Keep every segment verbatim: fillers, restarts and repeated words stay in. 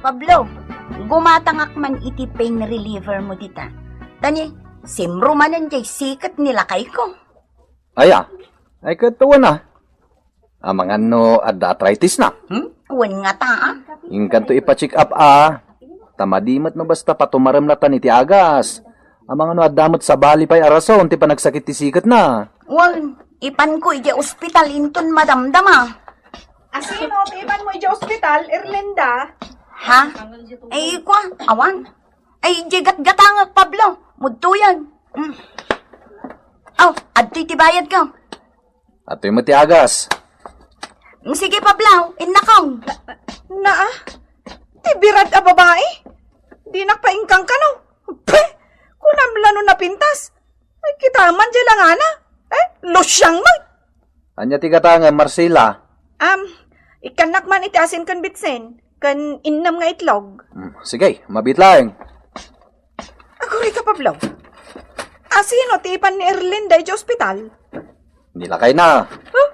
Pablo, gumatangak man iti pain reliever mo dita. Ta ni, simro manen jay siket ni lakayko. Aya, ay ket wen a. Amangan no adda arthritis na. Hmm? Wen nga ta, ah. Inkanto ipa-check up a. Ta madi met no basta patumarem latan iti agas. Amangan no adda met sabali pay a rason ti panagsakit ti siket na. Wen, ipanko iti ospital inton madamdama. Asino ti ipanmo iti ospital, Erlinda? Ha? Ay, kwa, awan. Ay, di gatgatangak, Pablo. Mudtoyan. Mm. Aw, adtoy ti bayadko. Adtoy met ti agas. Mm, sige, Pablo, innakong. Na, ah? Ti birad a babae? Dinak pa inkangkano? Pe! Kunam la no napintas. Ay, kita man di langana. Eh, lusyang man. Ania ti gatangem, Marcela? Am, ikkannak man iti asin ken bitsin, ken innem nga itlog. Hmm, sige, mabiit laeng. Agurayka, Pablo. Asino ti ipan ni Erlinda iti ospital? Ni lakayna. Huh?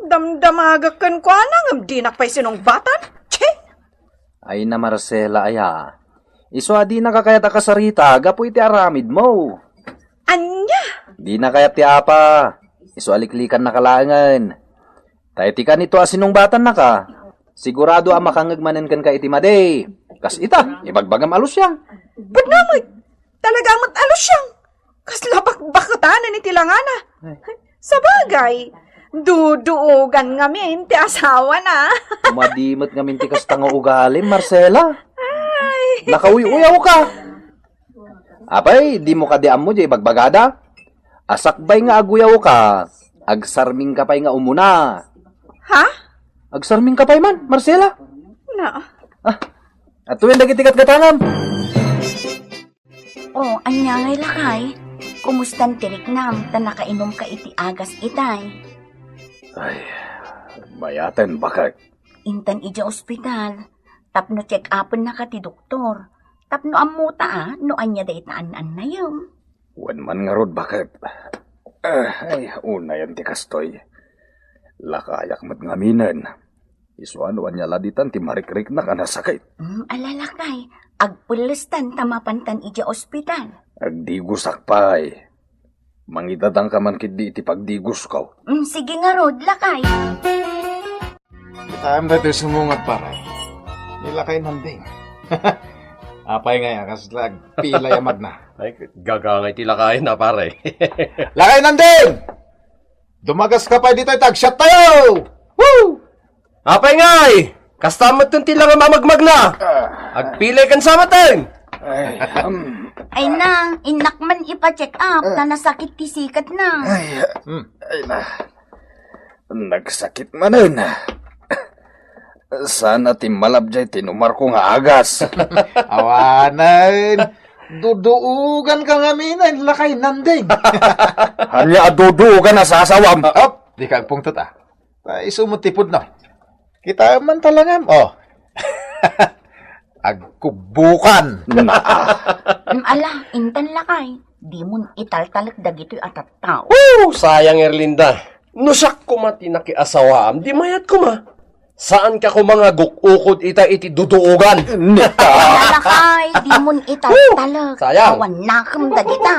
Damdamagak kenkuana, ngem dinak pay sinungbatan. Che! Ay na, Marcela, aya. Isu a dinaka kayat a kasarita gapu iti aramidmo. Ania? Dina kayat ti apa. Isu a liklikannaka laengen. Ta iti kanito a sinungbatannaka, sigurado a makangngeg manen kenka iti madi. Kas ita, ibagbagam a lusyang. Bennamek, talaga met a lusyang. Kasla bakbaketanen iti langana. Ay. Sabagay, duduogan ngamin ti asawana. Madi met ngamin ti kasta nga ugalim, Marcela. Ay. Nakauy-uyawka. Apay, dimo kadi ammo diay ibagbagada? A sakbay nga aguyawka, agsarmingka pay nga umuna. Ha? Agsarmingka pay man, Marcela? Na. Ah, adtoyen dagiti gatgatangam. Oh, ania ngay, lakay? Kumustan ti riknam ta nakainumka iti agas itay? Ay, mayaten, baket. Intan idiay ospital, tapno check-upennaka ti doktor. Tapno ammota a no ania dayta an-annayem. Wen man ngarud, baket. Ah, ay, unayen ti kastoy. Lakayak met ngaminen. Isu a no ania la ditan ti marikriknak a nasakit. Mm, ala, lakay, agpellestan ta mapantan idiay ospital. Agdigosak pay. Mangidadanka man ketdi iti pagdigosko. Mm, sige ngarud, lakay. Kitaem daytoy sumungat, pare. Ni lakay Nanding. Apay ngay a kasla agpilay a magna? Ay, gagangay ti lakay na, pare. Lakay Nanding! Dumagaska pay ditoy ta agsiattayo! Woo! Apay ngay! Kasta metten ti langam a magmagna! Ah. Agpilay ken sa metten! Ay, um. Ay na, innak man ipa-check up, ta nasakit ti siketna. Ay, hmm. Ay na. Nagsakit manen. Saan a timmalab jay tinumarko nga agas. Awanen. Duduoganka ngaminen, lakay Nanding. Ania a duduogan a sasawam? Op, dika agpungtot a. Ta isu met ti pudno. Kitaem man ta langam, oh. Agkubbukan. Naa. Mm, ala, intan lakay, dimon italtalek dagitoy a tattao. Woo! Sayang, Erlinda. No siak koma ti nakiasawaam, di mayat koma. Saanka koma nga guk-ukod ita iti duduogan. Nita. Ala, lakay, dimon italtalek. Woo! Sayang. Awan nakem dagita.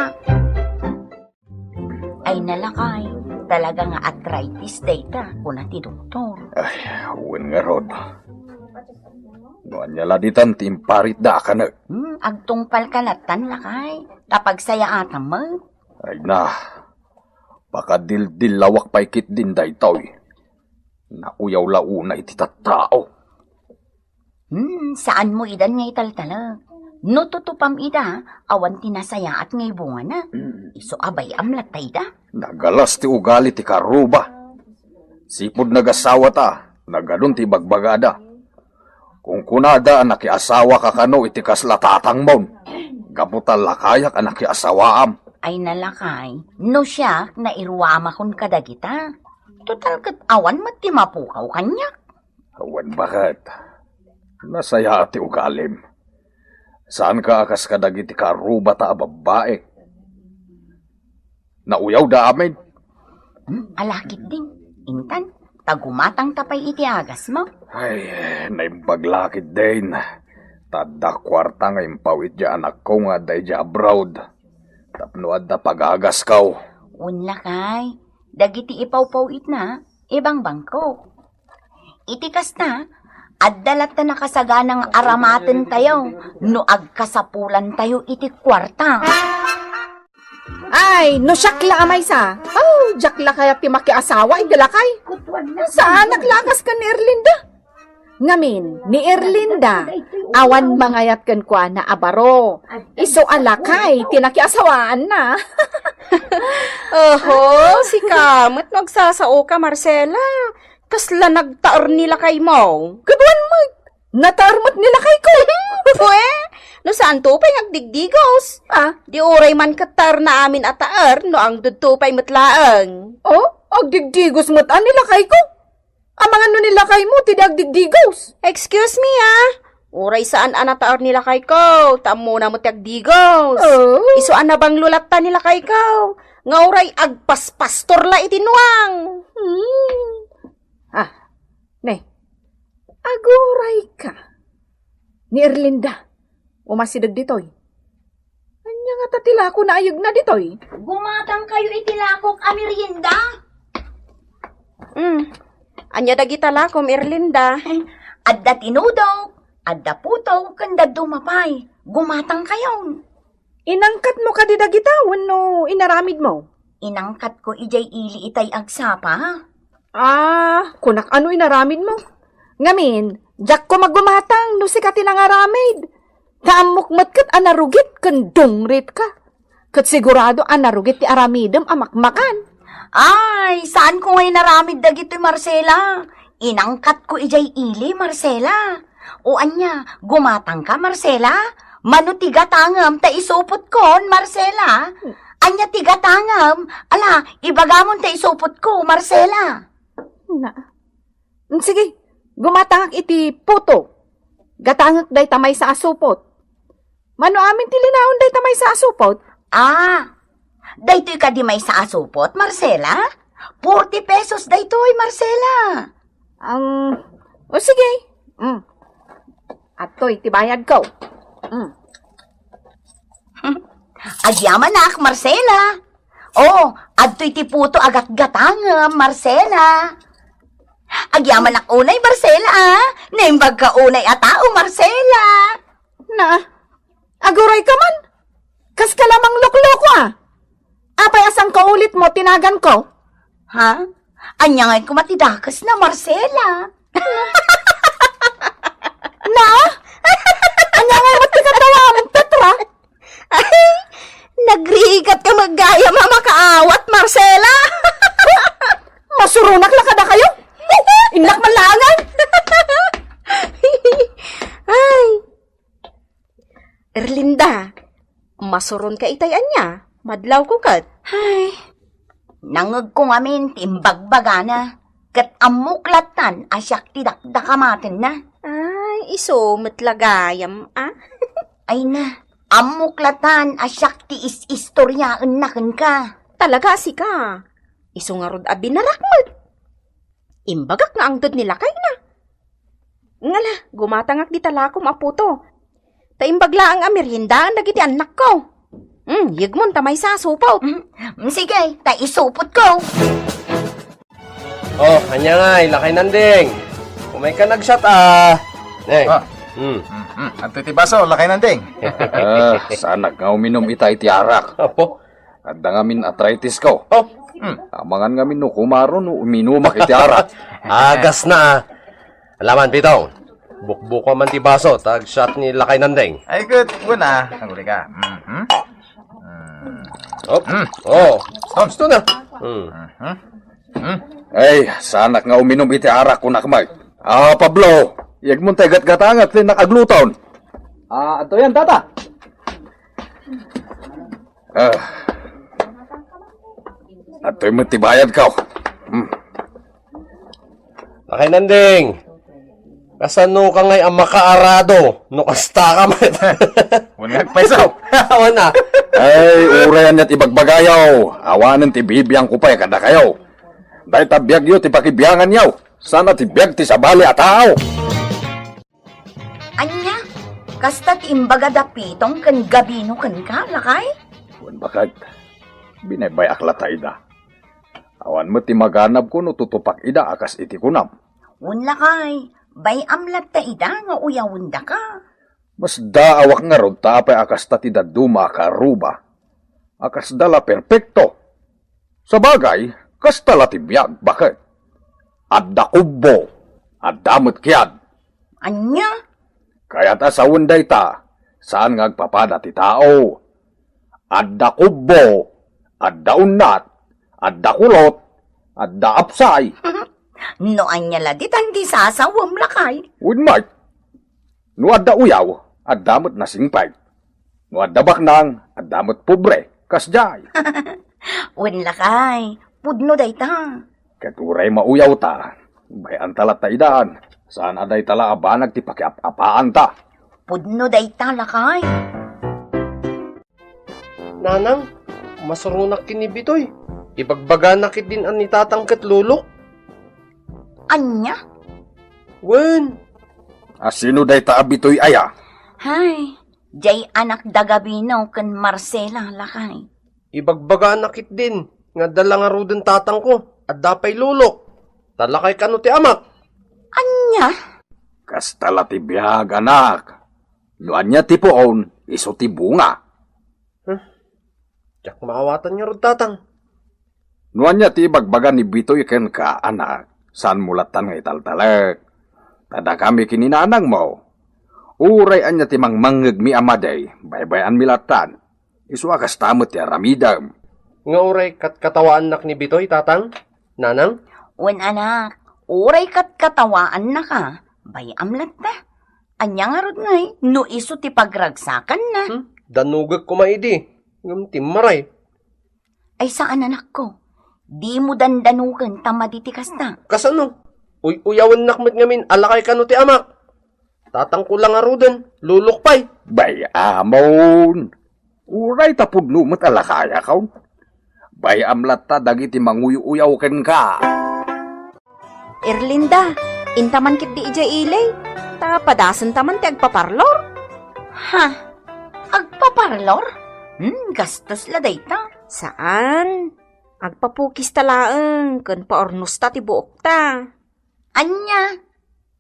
Ay na, lakay, talaga nga arthritis dayta, kuna ti doktor. Ay, wen ngarud. No ania la ditan ti imparitda a kanek? Hmm, agtungpalka lattan, lakay, ta pagsayaatam met. Ay na, pakadildillawak pay ketdin daytoy. Nauyaw la unay ti tattao. Hmm, saanmo idan nga italtalek. No tutupam ida, awan ti nasayaat nga ibungana. Mm. Isu a bay-am latta ida. Nagalas ti ugali ti karuba. Sipud nagasawata, nagadun ti ibagbagada. Kunkunada a nakiasawaka kano iti kasla tatangmon. Gapu ta lakayak a nakiasawaam. Ay na, lakay, no siak, nairuamakon kadagita. Total ket awan met ti mapukaw kaniak. Wen, baket. Nasayaat ti ugalim. Saanka a kas kadagiti karubata a babbai. Nauyawda amin. Hmm, ala ketdin. Intan, ta gumatangta pay iti agasmo. Ay, naimbag la ketdin. Ta adda kuarta nga impaw-it diay anakko nga adda idiay abroad. Tapno adda pagagasko. Wen lakay, dagiti ipawpaw-itna, ibangbangko. Iti kasta, adda latta nakasagana nga aramatentayo no agkasapulantayo iti kuarta. Ay, no siak la a maysa, oh, diak la kayat ti makiasawa iti lakay. Saanak la a kas ken ni Erlinda. Ngamin, ni Erlinda, awan mangayat kenkuana a baro. Isu a lakay ti nakiasawaanna. Oho, sika met no agsasaoka, Marcela. Kasla nagtaer ni lakaymo? Kaduan met. Nataer met ni lakayko. Pue, no saanto pay nga agdigdigos. Ah? Di uray man ket taerna amin a taer no angdudto pay met laeng. Oh, agdigdigos met a ni lakayko. Amangan no ni lakaymo ti di agdigdigos. Excuse me, ah. Uray saan a nataer ni lakayko, ta ammona met ti agdigos. Oh. Isu a nabanglo latta ni lakayko, nga uray agpaspastor la iti nuang. Hmm. Ah, ne. Agurayka. Ni Erlinda, umasideg ditoy. Ania ngata ti lako naayegna ditoy? Gumatangkayo iti lakok a merienda. Hmm. Ania dagita lakom, Erlinda? Adda tinudok, adda puto, ken dadduma pay. Gumatangkayon. Inangkatmo kadi dagita wenno inaramidmo? Inangkatko idiay ili itay agsapa. Ah, kunak ano inaramidmo? Ngamin, diakko magumatang no sika ti nangaramid. Ta ammok met ket a narugit ken dungritka. Ket sigurado a narugit ti aramidem a makmakan. Ay, saanko nga inaramid dagitoy, Marcela. Inangkatko idiay ili, Marcela. O ania, gumatangka, Marcela? Mano ti gatangem ta isupotkon, Marcela? Ania ti gatangem? Ala, ibagamon ta isupotko, Marcela. Na. Mm, sige, gumatangak iti puto. Gatangek dayta maysa a supot. Mano amin ti linaon dayta maysa a supot? Ah, daytoy kadi maysa a supot, Marcela? Forty pesos daytoy, Marcela. Ang, o sige. Mm. Adtoy ti bayadko. Mm. Agyamanak, Marcela. Oh, adtoy ti puto a gatgatangem, Marcela. Agyamanak unay, Marcela, ah. Naimbagka unay a tao, Marcela. Na, aguray ka man. Kas ka lamang lokloko, ah. Apay a sangkaulit mo, tinagan ko? Ha? Ania ngay koma ti dakesna, Marcela? Na? Ania ngay met ti kadawam, Petra? Ay, nagrigat ka met gayam a makaawat, Marcela. Masuronak la kadakayo? Innak man laangan. Ay. Erlinda, masuronka itay ania? Madlawko ket. Ay, nangngegko ngamin ti imbagbagana, ket ammok lattan a siak ti dakdakamatenna. Ay, isu met la gayam, a? Ay na, ammok lattan a siak ti is-istoriaenna kenka. Talaga a sika? Isu ngarud a binarak met. Imbagak nga angdud ni lakayna. Ngala, gumatangak dita lakom a puto. Ta imbag laeng a meriendaan dagiti annakko. Hmm, yegmon ta maysa a supot. Hmm, sige, ta isupotko. Oh, ania ngay, lakay Nanding? Umayka nagshot, ah. Eh. Ah. Hmm. Hmm, hmm. Adtoy ti baso, lakay Nanding. Ah, saanak nga uminum ita iti arak. Apo. Adda ngamin arthritis ko. Oh. Hmm. Amangan ngamin no kumaro no uminumak iti arak. Agasna, ah. Alaman, Pitong. Bukbuko man ti baso, ta agshot ni lakay Nanding. Ay, good. Una, aguli ka. Mhm. Hmm. Oh. Hmm. Oh. Tom. Gusto na. Hmm. Mhm. Hmm. Ay, saanak nga uminum iti arak, kunak met. Ah, Pablo, yegmon tay gatgatangak ti nakaagluton. Ah, adtoy, tata. Ah. Adtoy met ti bayadko. Hmm. Lakay Nanding, kasano ka ngay a makaarado no kasta ka met? Wen nga agpayso. Awan na. Ay, uray aniat ibagbagayo. Awanen ti bibiangko pay kadakayo. Dayta biagyo ti pakibianganyo. Sana ti biag ti sabali a tao. Ania? Kasta ti imbaga da Pitong ken Gabino kenka, lakay? Wen, baket. Binaybay-ak latta ida. Awan met ti maganabko no tutupak ida a kas iti kunam. Wen, lakay, bay-am latta ida nga uyawendaka. Masdaawak ngarud ta apay a kasta ti dadduma a kaarruba a kasda la perpekto. Sabagay, kasta la ti biag, baket. Adda kubbo, adda met kiad. Ania? Kayat a sawen dayta, saan nga agpapada ti tao. Adda kubbo, adda unnat, adda kulot, adda apsay. No ania la ditan ti sasawem, lakay? Wen met. No adda uyaw, adda met nasingpet. No adda baknang, adda met pobre. Kasdiay. Wen, lakay, pudno dayta. Ket uray mauyawta, bay-anta latta idan. Saan a dayta la a banag ti pakiap-apaanta. Pudno dayta, lakay. Nanang, masuronak ken ni Bitoy. Ibagbagana ketdin a ni Tatang ket Lolok. Ania? Wen. A sino dayta a Bitoy aya? Hay, jay anak da Gabino ken Marcela, lakay. Ibagbagana ketdin nga adda la ngaruden tatangko, adda pay Lolok. Ta lakay kano ti amak. Ania? Kasta la ti biag, anak. No ania ti puon, isu ti bunga. Huh? Diak maawatan ngarud, Tatang. No ania ti ibagbaga ni Bitoy kenka, anak, saanmo lattan nga italtalek. Ta dakami ken ni nanangmo. Uray ania ti mangmangngegmi a madi, baybay-anmi lattan. Isu a kasta met ti aramidem. Nga uray katkatawaannak ni Bitoy, Tatang? Nanang? Wen, anak, uray katkatawaannaka, bay-am latta. Ania ngarud ngay no isu ti pagragsakanna? Hmm? Danugek koma idi, ngem timmaray. Ay saan, anakko. Dimo dandanogen ta madi ti kasta. Kasano? Uy-uyawennak met ngamin a lakay kano ti amak. Tatangko la ngaruden, Lolok pay. Bay-amon. Uray ta pudno met a lakayakon. Bay-am latta dagiti manguy-uyaw kenka. Erlinda, inta man ketdi idiay ili, ta padasenta man ti agpaparlor. Ha? Agpaparlor? Hmm, gastos la dayta. Saan? Agpapukista laeng ken paurnosta ti buokta. Ania?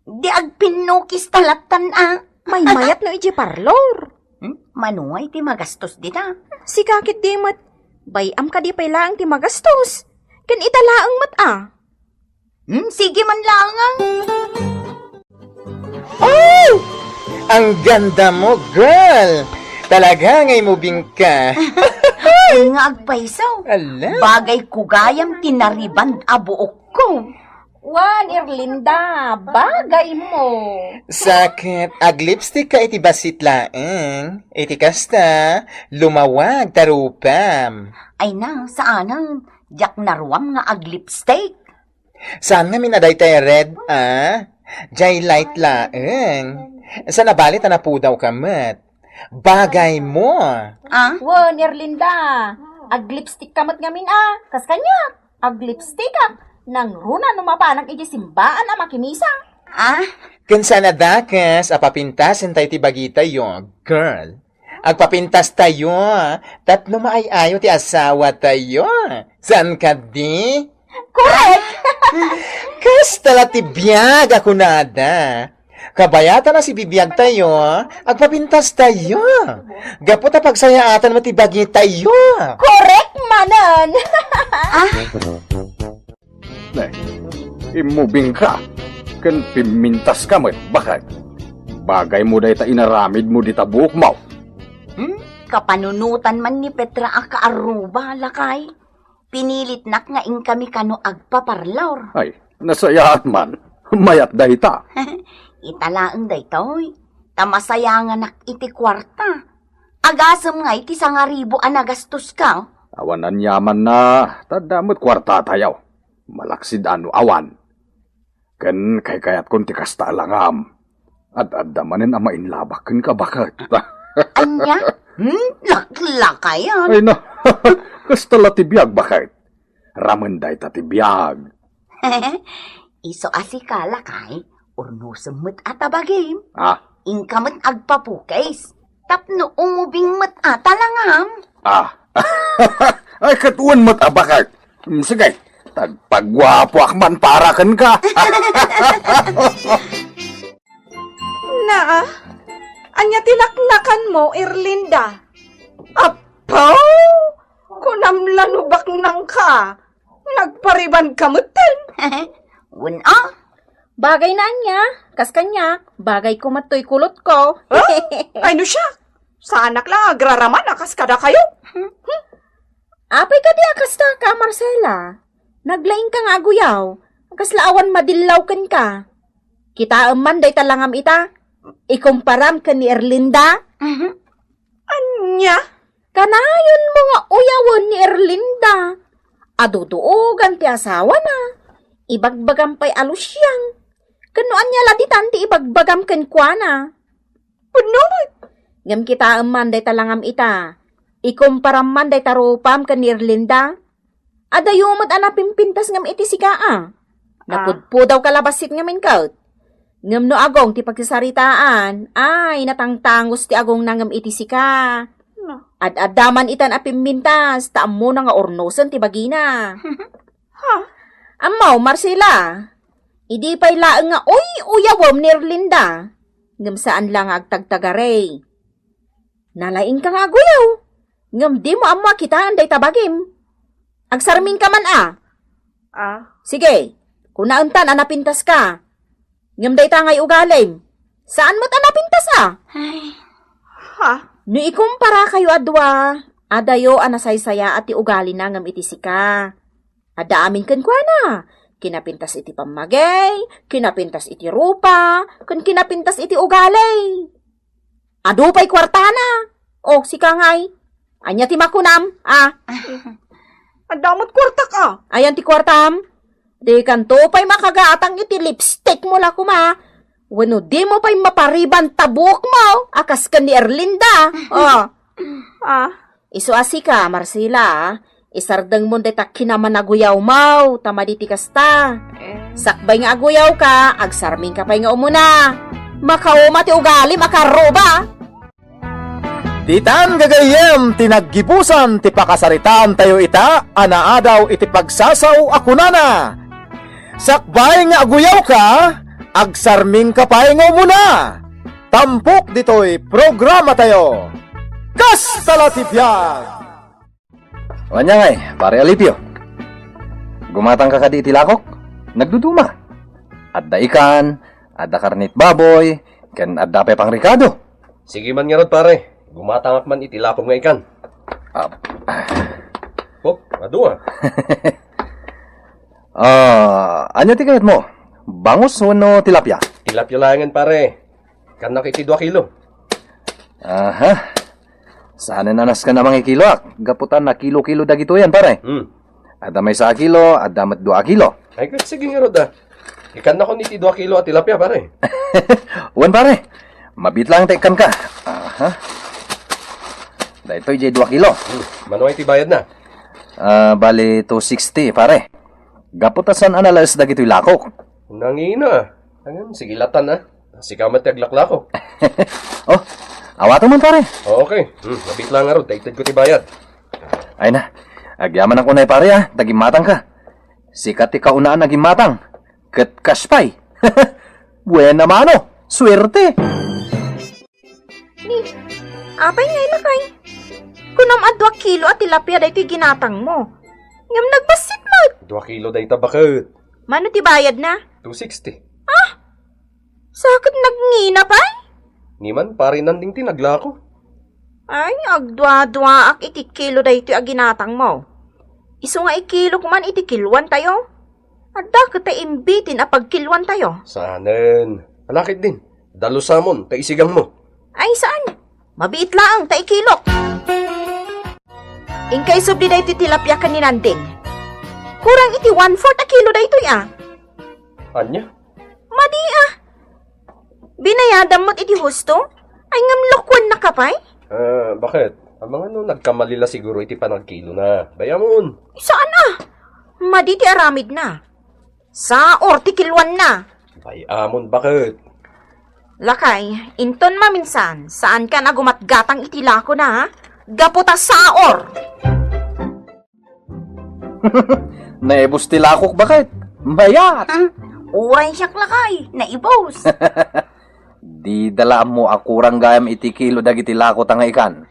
Di agpinnukista lattan a. Maymayat no idiay parlor. Hmm? Mano ngay ti magastos dita? Sika ketdi met. Bay-am kadi pay laeng ti magastos. Ken ita laeng met a. Hmm, sige man laeng a. Oh! Ang ganda mo, girl! Talaga nga imubing ka. Ay nga agpayso. Ala. Bagay ko gayam ti nariband a buokko. Wan, Erlinda, bagay mo. Sa ket, aglipstick ka iti bassit laeng. Iti kasta, lumawag ta rupam. Ay na, saanen. Diak naruam nga aglipstick. Saan ngamin a daytay red, a? Jay light laeng. Sa nabali ta napudaw ka met. Bagay mo. Ah? Wen, Erlinda, aglipstick ka met ngamin a. Kas kaniak, aglipstickak. Nangruna no mapanak idiay simbaan a makimisa. Ah? Ken saan a dakes a papintasen tayo ti bagitayo, girl. Agpapintas tayo, tapno maay-ayo ti asawa tayo. Saan kadi? Korek! Kasta la ti biag a kunada. Kabayatan a sibibiag tayo, agpapintas tayo. Gapu ta pagsayaatan met ti bagitayo. Korek manen! Ah? Ne, immubing ka, ken pimmintas ka met, baket. Bagay mo dayta inaramid mo dita buok mo. Hmm? Kapanunotan man ni Petra a kaarruba, lakay. Pinilitnak nga inkami kano agpaparlor. Ay, nasayaat man. Mayat dayta. Ita laeng daytoy. Ta masayanganak iti kuarta. Agasem ngay ti sangaribu a nagastoska. Awan aniamanna, ta adda met kuarta tayo. Malaksid a no awan. Ken kaykayatkon ti kasta a langam. Ad-adda manen a mainlabak kenka, baket. Ania? Hmm? Laklakayan. Ay na, kasta la ti biag, baket. Ramen dayta ti biag. Isu a sika, lakay, urnosem met a ta bagim. Ah, Inka met agpapukis. Tapno umubing met a talangam. Ah. Ay, ket wen met a bakak. Mm, sige, tagpaguapoak man para kenka. Naa, ania ti naknakanmo, Erlinda? Apo! Kunam la no baknangka, nagpariban ka metten. Wen a. Bagay na ania, kas kaniak, bagay ko met toy kulot ko. Huh? Ay no siak, saanak la agraraman a kas kadakayo. Apay kadi a kasta ka, Marcela? Naglaing ka nga aguyaw, kasla awan madillaw kenka. Kitaem man dayta langam ita, ikumparam ken ni Erlinda. Mhm. Ania? Kanayonmo nga uyawen ni Erlinda. Aduduogan ti asawana. Ibagbagam pay a lusiang. Ken no ania la ditan ti ibagbagam kenkuana? Pudno met. Ngem kitaem man dayta langam ita. Ikumparam man dayta rupam ken ni Erlinda. Adayo met a napimpintas ngem iti sika a. Ah. Napudpudawka la bassit ngamin ket. Ngem no agong ti pagsasaritaan, ay, natangtangos ti agongna ngem iti sika. No. Ad-adda man itan a pimpintas, ta ammona nga urnosen ti bagina. Ha? Ammo, Marcela, idi pay laeng nga uy-uyawem ni Erlinda, ngem saan la nga agtagtagari. Nalaingka nga aguyaw, ngem dimo ammo a kitaen dayta bagim. Agsarmingka man a. Ah. Sige, kunaentan a napintaska. Ngem dayta ngay ugalim. Saan met a napintas a? Ay. Ha? No ikumpara kayo a dua, adayo a nasaysayaat ti ugalina ngem iti sika. Adda amin kenkuana. Kinapintas iti pammagey, kinapintas iti rupa, ken kinapintas iti ugali. Adu pay kuartana. O, sika ngay. Ania ti makunam, a? Adda met kuartak a. Ayan ti kuartam? Dikanto pay makagatang iti lipstick mo la koma. Wenno dimo pay mapariban ta buokmo a kas ken ni Erlinda. O. Ah. Isu a sika, Marcela, isardengmon dayta kinamanaguyawmo, ta madi ti kasta. Eh. Sakbay nga aguyawka, agsarmingka pay nga umuna. Makauma ti ugalim a karruba. Ditan gagayyem ti naggibusan ti pakasaritaantayo ita a naadaw iti pagsasao a kunana, "Sakbay nga aguyawka, agsarmingka pay nga umuna." Tampok ditoy programatayo. Kasta la ti biag! Wen ngay, Pare Alipio. Gumatangka kadi iti lakok? Nagduduma. Adda ikan, adda karnit baboy, ken adda pay pangrikado. Sige man ngarud, pare. Gumatangak man iti lapom nga ikan. Ah. Pop, adu a. Ah, ania ti kayatmo? Bangus wenno tilapia? Tilapia laengen, pare. Kannak iti dua kilo. Aha. Saanen a nasken a mangikiloak, gapu ta nakilo-kilo dagitoyan, pare. Hmm. Adda maysa a kilo, adda met dua a kilo. Ay, ket sige ngarud a. Ikannakon iti dua kilo a tilapia, pare. Wen, pare. Mabiit laeng ta ikkanka. Aha. Daytoy diay dua kilo. Hmm. Mano iti bayadna? Ah, bali two sixty, pare. Gapu ta saan a nalaes dagitoy lakok. Nangina. Ngem, sige latan, a. Sika met ti aglaklako. Oh, awato man, pare. Okay. Hmm, mabiit laeng ngarud, ta itedko ti bayad. Ay na, agyamanak unay, pare, a, ta gimmatangka. Sika ti kaunaan a gimmatang. Ket cash pay. Buena mano. Suerte. Ni, apay ngay lakay? Kunam a dua kilo a tilapia daytoy ginatangmo. Ngem nagbassit met. Dua kilo dayta baket. Mano ti bayadna? Two sixty. Ah? Sa ket nagngina pay? Ni man, pare Nanding ti naglako. Ay, agdua-duaak iti kilo daytoy a ginatangmo. Isu nga ikilok man iti kiloantayo. Adda ket ta imbitin a pagkiloantayo. Saanen. Ala ketdin. Dalusamon ta isigangmo. Ay, saan. Mabiit laeng ta ikilok. Inka isubli daytoy tilapia ken ni Nanding. Kurang iti one-fourth a kilo daytoy a. Ania? Madi a. Binayadam met iti husto? Ay, ngem lokuennaka pay? Ah, baket? Amangan no nagkamali la siguro iti panagkilona. Bay-amon. Saan a? Madi ti aramidna. Saor ti kiloanna. Bay-amon, baket? Lakay, inton maminsan, saankan a gumatgatang iti lakona, ha? Gapu ta saor! Naibus ti lakok, baket? Mayat! Hmm, uray siak, lakay, naibus. Dida la ammo a kurang gayam iti kilo dagiti lakota nga ikan.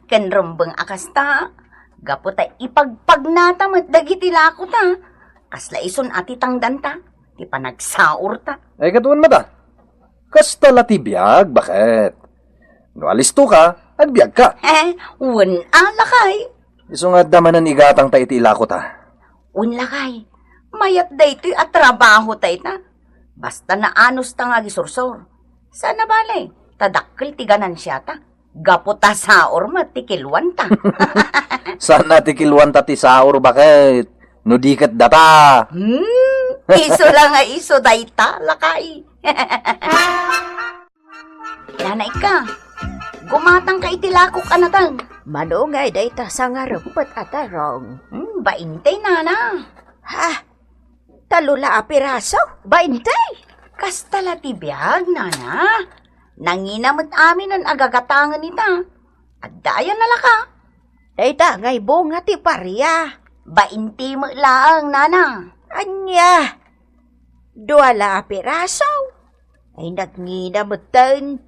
Ken rumbeng a kasta, gapu ta ipagpagnata met dagiti lakota. Kasla isun a ti tangdanta, ti panagsaorta. Ay, ket wen met a. Kasta la ti biag, baket? No alistoka, agbiagka. Eh, wen a, lakay. Isu nga adda manen igatangta iti ilakota. Wen, lakay. Mayat daytoy a trabaho tayta. Basta naanusta nga agisursor. Saan a bale, ta dakkel ti ganansiata. Gapu ta saor met ti kiluanta. Saan a ti kiluanta ti saor, baket? No di ket data. Hmm, isu la nga isu dayta, lakay. Nana Ika, gumatangka iti lakok a nateng. Mano ngay dayta sangareppet a tarong? Hmm, bainte, nana. Ha? Talo la a piraso? Bainte? Kasta la ti biag, nana. Nangina met aminen a gagatangen ita. Adda aya nalaka? Dayta ngay bunga ti paria. Bainte met laeng, nana. Ania? Dua la a piraso? Ay, nagngina metten.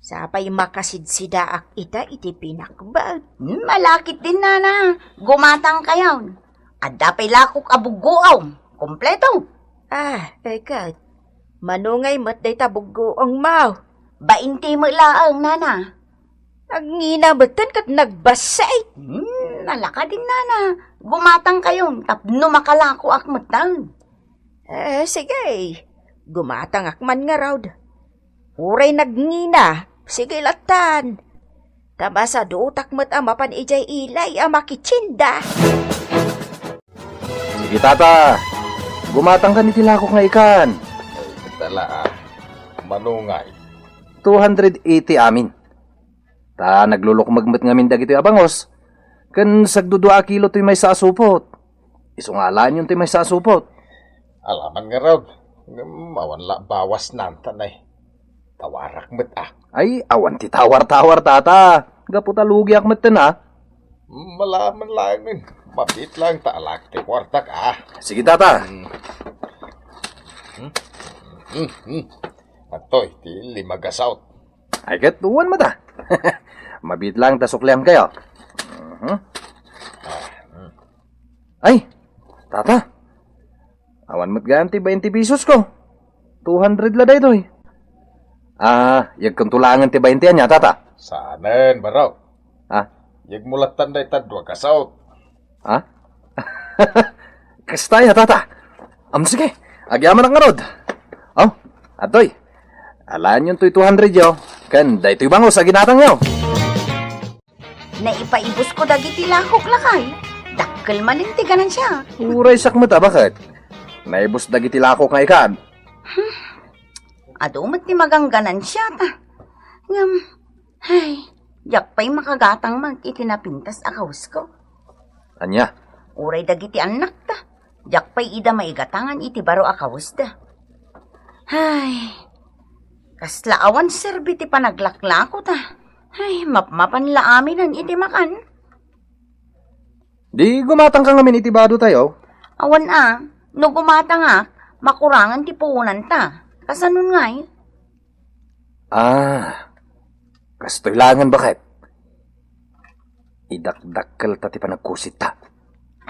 Sapay makasidsidaak ita iti pinakbag. Hmm, malakit din, nana. Gumatangkayon. Adda pay lakok a buggoom. Kompleto. Ah, eket. Mano ngay met dayta buggoom mo? Bainte met laeng, nana. Nagngina metten ket nagbassit. Hmm, nalaka din, nana. Gumatangkayon tapno makalakoak metten. Eh, sige. Gumatangak man ngarud. Uray nagngina, sige lattan. Ta masadutak met a mapan idiay ilay a makitienda. Sige, tata. Gumatangkan iti lakok nga ikan. Ay, tala, ah. Mano ngay? Two hundred eighty amin. Ta naglulukmeg met ngamin dagitoy a bangus, ken sagdudua a kilo toy maysa a supot. Isu nga alaenyon toy maysa a supot. Alaman ngarud, ngem awan la bawasnan ta nay. Tawarak met a. Ay, awan ti tawar-tawar, tata. Gapu ta lugiak metten a. Malaman laengen. Mabiit laeng ta alaek ti kuartak a. Sige, tata. Hmm. Hmm? Hmm, hmm. Adtoy ti lima gasaot. Ay, ket wen met a. Mabiit laeng ta sukliankayo. Mhm. Ay, tata. Awan met gayam ti bainte pesos ko. Two hundred la daytoy. Ah, yegkonto laengen ti bainte ania, tata? Saanen, barok. Ah? Yegmo lattan dayta dua gasaot. Ha? Kasta ya, tata. Am, sige. Agyamanak ngarud. Oh, adtoy. Alaenyon toy two hundred yo. Ken daytoy bangus a ginatangyo. Naipaibus ko dagiti lakok, lakay. Dakkel manen ti ganansia. Uray siak met a, baket? Naibus dagiti lakok nga ikan. Hmm. Adu met ti magangganansiata. Ngem, ay, diak pay makagatang met iti napintas a kawes ko. Ania? Uray dagiti annakta. Diak pay ida maigatangan iti baro a kawesda. Ay, kasla awan serbi ti panaglaklakota. Ay, mapmapan la aminen iti makan. Di gumatangka ngamin iti bado tayo? Awan a, no gumatangak, makurangan ti puonanta. Kasanon ngay? Ah, kastoy laengen, baket. Idakdakkel ta ti panagkusitta.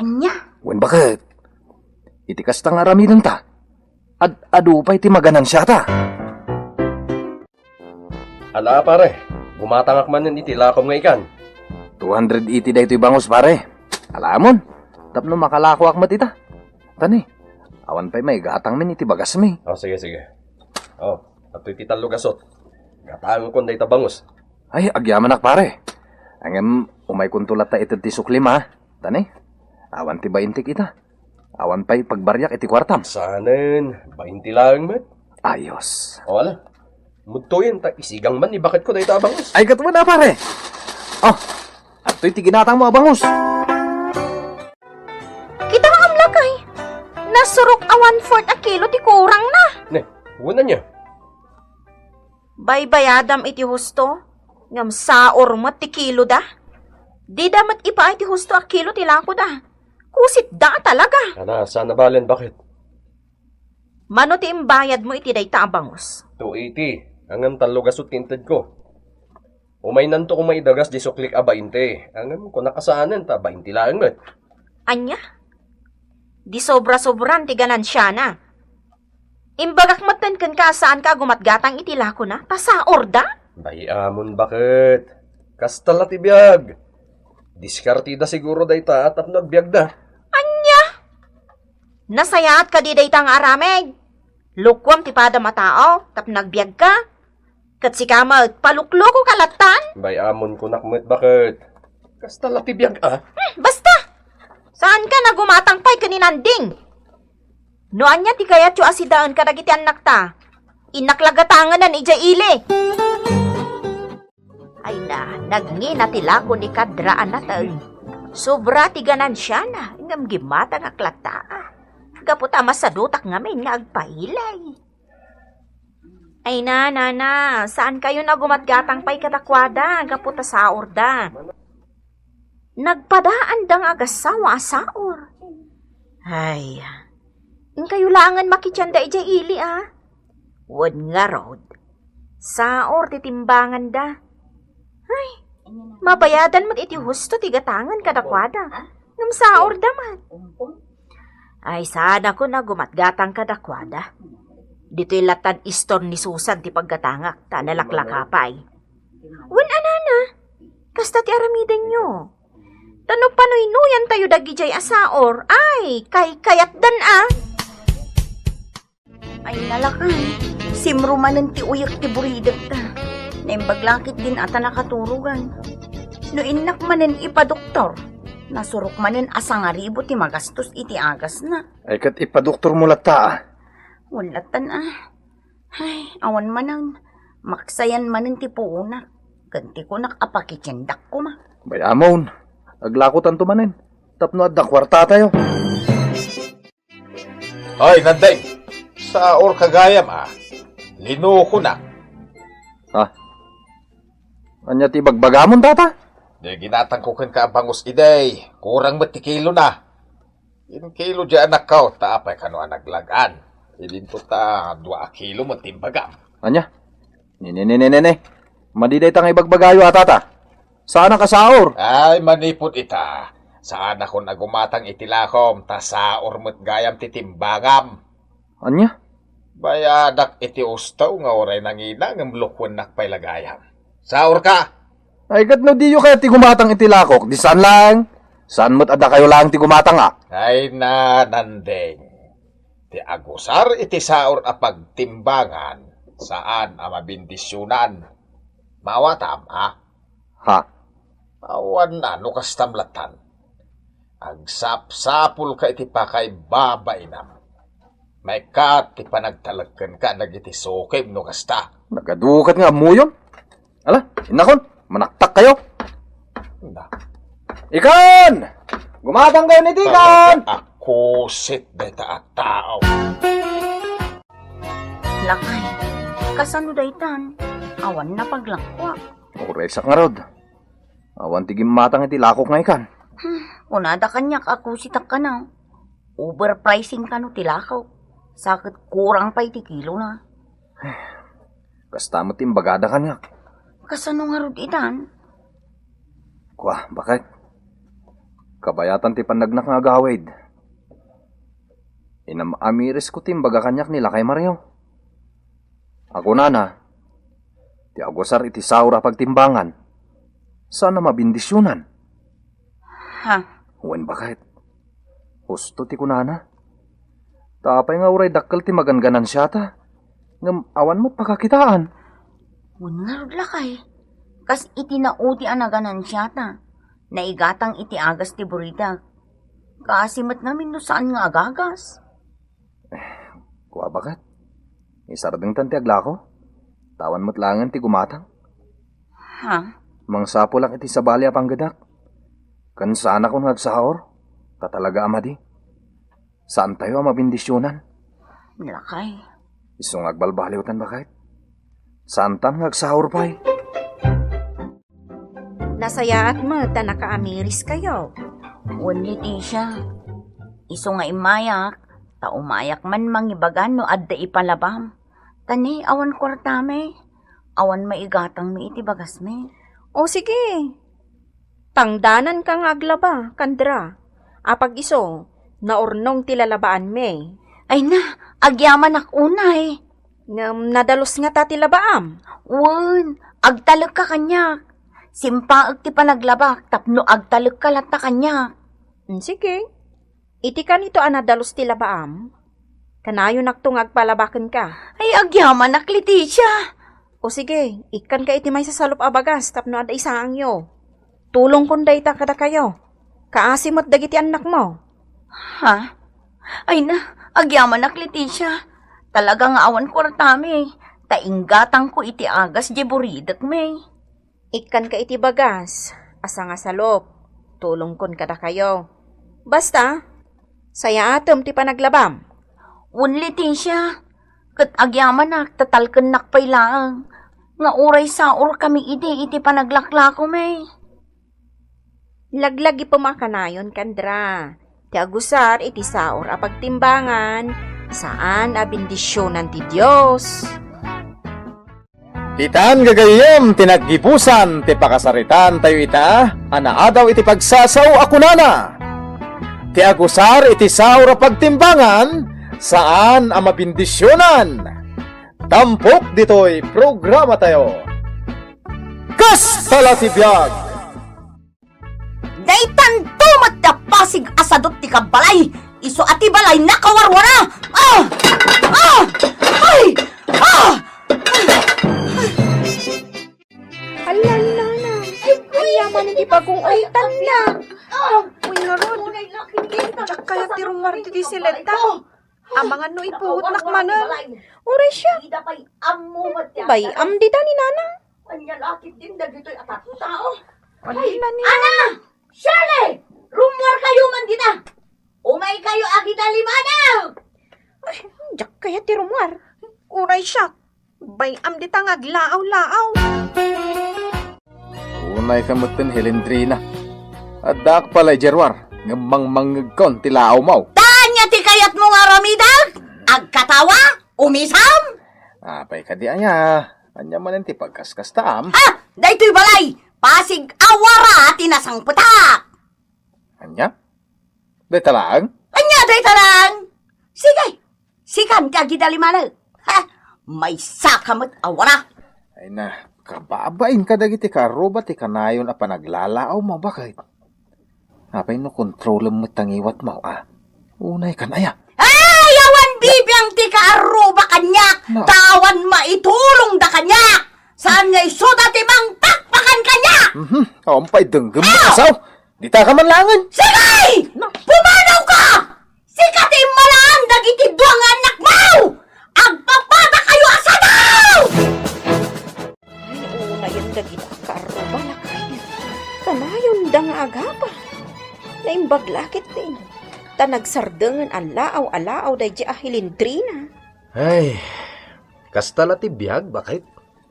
Ania? Wen, baket. Iti kasta nga aramidenta, ad-adu pay ti maganansiata. Ala, pare, gumatangak manen iti lakom nga ikan. Two hundred eighty daytoy bangus, pare. Alamon, tapno makalakoak met ita. Tani, awan pay maigatangmin iti bagasmi. Oh, sige, sige. Oh, adtoy ti tallo gasot. Gatangkon dayta bangus. Ay, agyamanak, pare. Ngem, umaykonto latta ited ti suklim, ha? Tani, awan ti baintik ita. Awan pay pagbariak iti kuartam. Saanen, bainti laeng met. Ayos. O, ala. Mudtoyen ta isigang man ni baketko dayta a bangus. Ay, ket wen a, pare. Oh, adtoy ti ginatangmo a bangus. Kita nga amlakay. Nasurok a one-fourth a kilo ti kurangna. Ne, wen ania? Baybayadam iti husto, ngem saor met ti kiloda. Dida met ipaay ti husto a kilo ti lakoda. Kusitda talaga. Ana, saan a balen, baket? Mano ti imbayadmo iti dayta a bangus? Two eighty. Ngem tallo gasut ti intedko. Umaynanto koma idagas di suklik a bainte. Ngem kunak a saanen ta bainte laeng met. Ania? Di sobra-sobran ti ganansiana. Imbagak metten kenka a saanka a gumatgatang iti lakona, ta saorda? Bay-amon, baket. Kasta la ti biag. Diskartida siguro dayta tapno agbiagda. Ania? Nasayaat kadi dayta nga aramid? Lukuam ti padam a tao tapno agbiagka? Ket sika met, paluklukoka lattan? Bay-amon, kunak met, baket. Kasta la ti biag a. Hmm, basta! Saanka a gumatang pay ken ni Nanding? No ania ti kayatyo a sidaen kadagiti annakta, innak la gatangenan idiay ili. Ay na, nagngina ti lako ni Kadra a nateng. Sobra ti ganansiana, ngem gimmatangak latta. Gapu ta masadutak ngamin nga agpailay. Ay na, nana, saankayon a gumatgatang pay kadakuada gapu ta saorda? Nagpadaanda nga agassawa a saor. Ay, inkayo laengen makitienda idiay ili, a? Wen ngarud, saor ti timbanganda. Ay, mabayadan met iti husto ti gatangen kadakuada. Ngem saorda met. Ay, saanakon a gumatgatang kadakuada. Ditoy lattan istor ni Susan ti paggatangak, ta nalaklaka pay. Wen a, nana, kasta ti aramidenyo. Ta no panuynuyantayo dagidiay a saor, ay, kaykayatdan a. Ay, nalakay, simro manen ti uyek ti buridekta. Naimbag la ketdin a ta nakaturogan. No innak manen ipadoktor, nasurok manen a sangaribu ti magastos iti agasna. Ay, ket ipadoktormo latta, a? Wen lattan, a. Ay, awan manen. Maksayan manen ti puonak. Ken ti kunak a pakitiendak koma. Bay-amon, aglakotanto manen tapno adda kuartatayo. Ay, Nandeng, saorka gayam, a. Linukonak. Ha? Ania ti ibagbagamon, tata? Di ginatangko kenka a bangus idi, kurang met ti kilona. Inkilo di anakko, ta apay kano a naglag-an? Idinto ta dua a kilo met ti imbagam. Ania? Ni, ni, ni, ni, ni, ni. Madi dayta nga ibagbagayo a, tata. Saanak a saor. Ay, manipud ita, saanakon a gumatang iti lakom, ta saor met gayam ti timbangam. Ania? Bayadak iti usto nga uray nangina ngem lukuennak pay la gayam. Saorka! Ay, ket no diyo kayat ti gumatang iti lakok, di saan laeng. Saan met a dakayo laeng ti gumatang, a? Ay na, Nandeng. Ti agusar iti saor a pagtimbangan, saan a mabindisionan. Maawatam, a? Ha? Awan a no kastam lattan. Agsapsapulka iti pakaibabainam. Maikkat ti panagtalek kenka dagiti sukim no kasta. Nagadukat nga ammoyon. Ala, innakon, manaktak kayo. Na. Ikan! Gumatang kayo ni Tikan! Talaga a kusit dayta a tao. Lakay, kasano daytan? Awan na paglakwa. Uray sa ngarud. Awan ti gimmatang iti lakok nga ikan. Hmm, kunada kaniak a kusitak kano. Overpricing kano ti lakok. Sa ket kurang pay ti kilona. Kasta met ti imbagada kaniak. Kasano ngarud itan? Kua, baket. Kabayatan ti pannagnak nga agawid. Inam-amirisko ti imbaga kaniak ni Lakay Mario. A kunana, ti agusar iti saor a pagtimbangan, saan a mabindisionan. Ha? Wen, baket. Husto ti kunana. Ta apay nga uray dakkel ti maganganansiata, ngem awan met pakakitaan? Wen ngarud, lakay. Kas iti nauti a naganansiata, naigatang iti agas ti buridak. Kaasi met ngamin no saan nga agagas. Kua, baket. Isardengtan ti aglako. Ta awan met laengen ti gumatang. Ha? Mangsapulak iti sabali a panggedak. Ken saanakon nga agsaor, ta talaga a madi. Saantayo a mabindisionan. Lakay. Isu nga agbalbaliwtan, baket. Saantan nga agsaur pay? Nasayaat met ta nakaamiriskayo. Wen, Leticia. Isu nga immayak, ta umayak man mangibaga no adda ipalabam. Ta ni, awan kuartami. Awan maigatangmi iti bagasmi. O sige. Tangdananka nga aglaba, Kandra. Apag isu, naurnong ti lalabaanmi. Ay na, agyamanak unay. Ngem nadalus ngata ti labaam? Wen, agtalekka kaniak. Simpaek ti panaglabak tapno agtalekka latta kaniak. Mm, sige. Iti kanito a nadalus ti labaam, kanayonakto nga agpalabakenka. Ay, agyamanak, Leticia! O sige, ikkanka iti maysa salup a bagas tapno adda isaangyo. Tulongkon dayta kadakayo. Kaasi met dagiti annakmo. Ha? Ay na, agyamanak, Leticia. Talaga nga awan kuartami. Ta inggatangko iti agas diay buridekmi. Ikkanka iti bagas a sangasalup. Tulongkon kadakayo. Basta, sayaatem ti panaglabam. Wen, Leticia, ket agyamanak ta talkennak pay laeng nga uray saorkami idi iti panaglaklakomi. Laglagipem a kanayon, Kandra. Ti agusar iti saor a pagtimbangan, saan a bendisionan ti Dios. Itan gagayyem ti naggibusan ti pakasaritaan tayo ita a naadaw iti pagsasao a kunana, ti agusar iti saor a pagtimbangan, saan a mabindisionan. Tampok ditoy programa tayo. Kasta la ti biag! Daytanto met ti apasig a sadut ti kabbalay. Isu a ti balay nakawarwara. Ah! Ah! Ay! Ah! Ala, nana. Ania man iti bagong ultanna? Uy, ngarud. Diak kayat ti rummuar ditoy siletta. Amangan no ipuotnak manen. Uray siak. Bay-am dita ni nana. Ania la ketdin dagitoy a tattao? Ay, Ana! Shirley! Rummuarkayo man dita! Umaykayo a gidalimanag! Ay, diak kayat ti rummuar. Uray siak. Bay-am dita nga aglaaw-laaw. Unayka metten, Helendrina. Addaak pay idiay ruar, ngem mangmangngegkon ti laawmo. Ta ania ti kayatmo nga aramidek? Agkatawa? Umisam? Apay kadi aya? Ania manen ti pagkaskastaam? Ha! Daytoy balay, pasig a wara ti nasangpetak. Ania? Dayta laeng? Ania dayta laeng? Sige, sikan ti agidalimanag. Ha! Maysaka met a wara. Ay na, kababain kadagiti kaarruba ti kanayon a panaglalaawmo, baket? Apay no kontrolem met ta ngiwatmo, a? Unaykan aya? Ay, awan bibiang ti kaarruba kaniak, no, ta awan maitulongda kaniak. Saan nga isuda ti mangpakpakan kaniak? Mhm. Awan pay denggem met, asaw. Ditaka man laengen. Sige! Pumanawka! Sika ti immalaan dagiti dua nga annakmo! Agpapadakayo a sadaw! Ay, unayen dagita a kaarruba, lakay. Kanayonda nga agapa. Naimbag la ketdin, ta nagsardengen a laaw a laaw daydiay a Helendrina. Ay, kasta la ti biag, baket?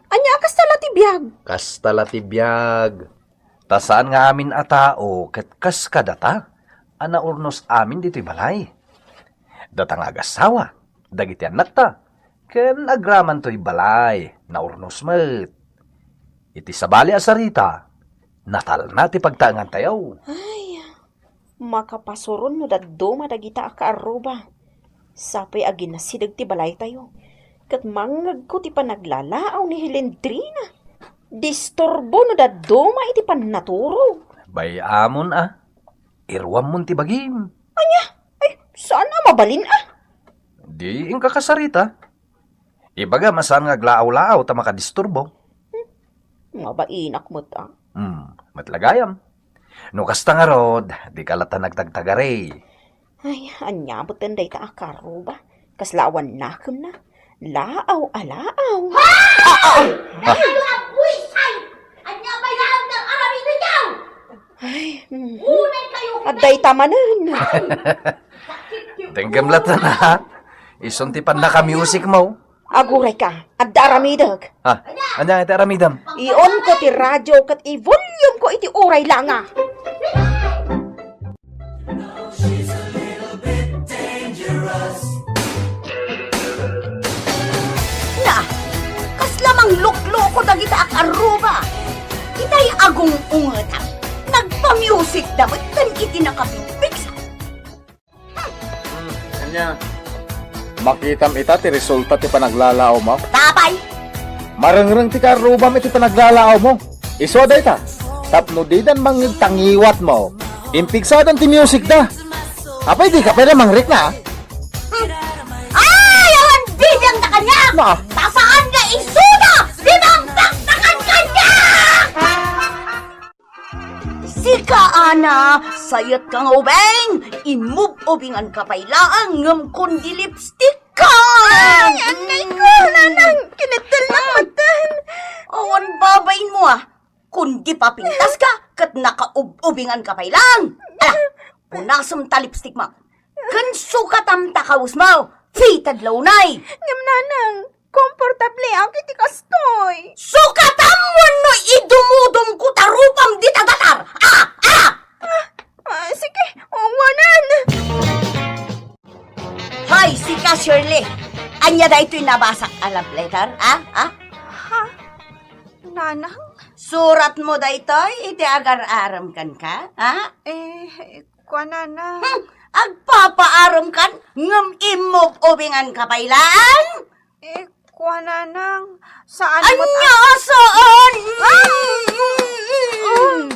Ania a kasta la ti biag? Kasta la ti biag. Ta saan nga amin a tao ket kas kadata a naurnos amin ditoy balay. Data nga agassawa, dagiti annakta, ken agraman toy balay, naurnos met. Iti sabali a sarita, natalna ti pagtaengantayo. Ay, makapasuron no dadduma dagita a kaarruba. Sapay a ginasideg ti balaytayo, ket mangngegko ti panaglalaaw ni Helendrina. Disturbo no dadduma iti pannaturo. Bay-amon a. Iruammon ti bagim. Ania? Ay, saan a mabalin a? Di inka kasarita. Ibagam a saan nga aglaaw-laaw ta makadisturbo. Hmm, mabainak met a. Hmm, met la gayam. No kasta ngarud, dika latta nagtagtagari. Ay, ania metten dayta a kaarruba? Kasla awan nakemna. Laaw a laaw. Hoy! Ah, ah. Dakayo a buisay! Ania pay laeng ti aramidentayo? Ay, mm. Unay kayo. Adda ita manen. Sakit ti ulo. Denggem latta na. Isun ti pannakamusikmo. Aguray ka, adda aramidek. Ha? Ania ti aramidem? Iunko ti radio ket i-volume ko iti uray langa. Na, kasla manglukloko dagita a karruba. Itay agung-ungetam. Nagpa-music da met ken iti nakapimpigsa. Hmm, ania? Makitam ita ti resulta ti panaglalaawmo? Tapay! Marengreng ti karrubam iti panaglalaawmo. Isu a dayta, tapno didan mangngeg ta ngiwatmo, impigsadan ti music da. Apay, dika pay la mangrikna, a? Hmm. Ay, awan bibiangda kaniak! Na. Ta saan nga isuda ti mangpakpakan kaniak! Sika, Ana, sayetka nga ubing, inmub-ubinganka pay laeng ngem kundi lipstick ka! Ay, annay ko, nanang, kinittel na matan. Awan babain mo, a. Kundi papintas ka, ket nakaub-ubingan ka pay lang. Ala, punasem ta lipstick mo. Ken sukatam ta kawes mo. Fitted la unay. Ngem nanang, komportable ako iti kastoy. Sukatam wenno idumudum ko ta rupam dita datar. Ah, ah! Ah, ah, sige, awanan. Hoy, sika, Shirley. Ania daytoy nabasak a love letter, a? A? Ha? Nanang? Suratmo daytoy iti agar-arem kenka, a? Eh, kua, Nanang. Hmm, agpapaarem kan ngem immub-ubingan ka pay laeng? Eh, kua, Nanang. Saan met a- Ania saan? Ah! Hmm.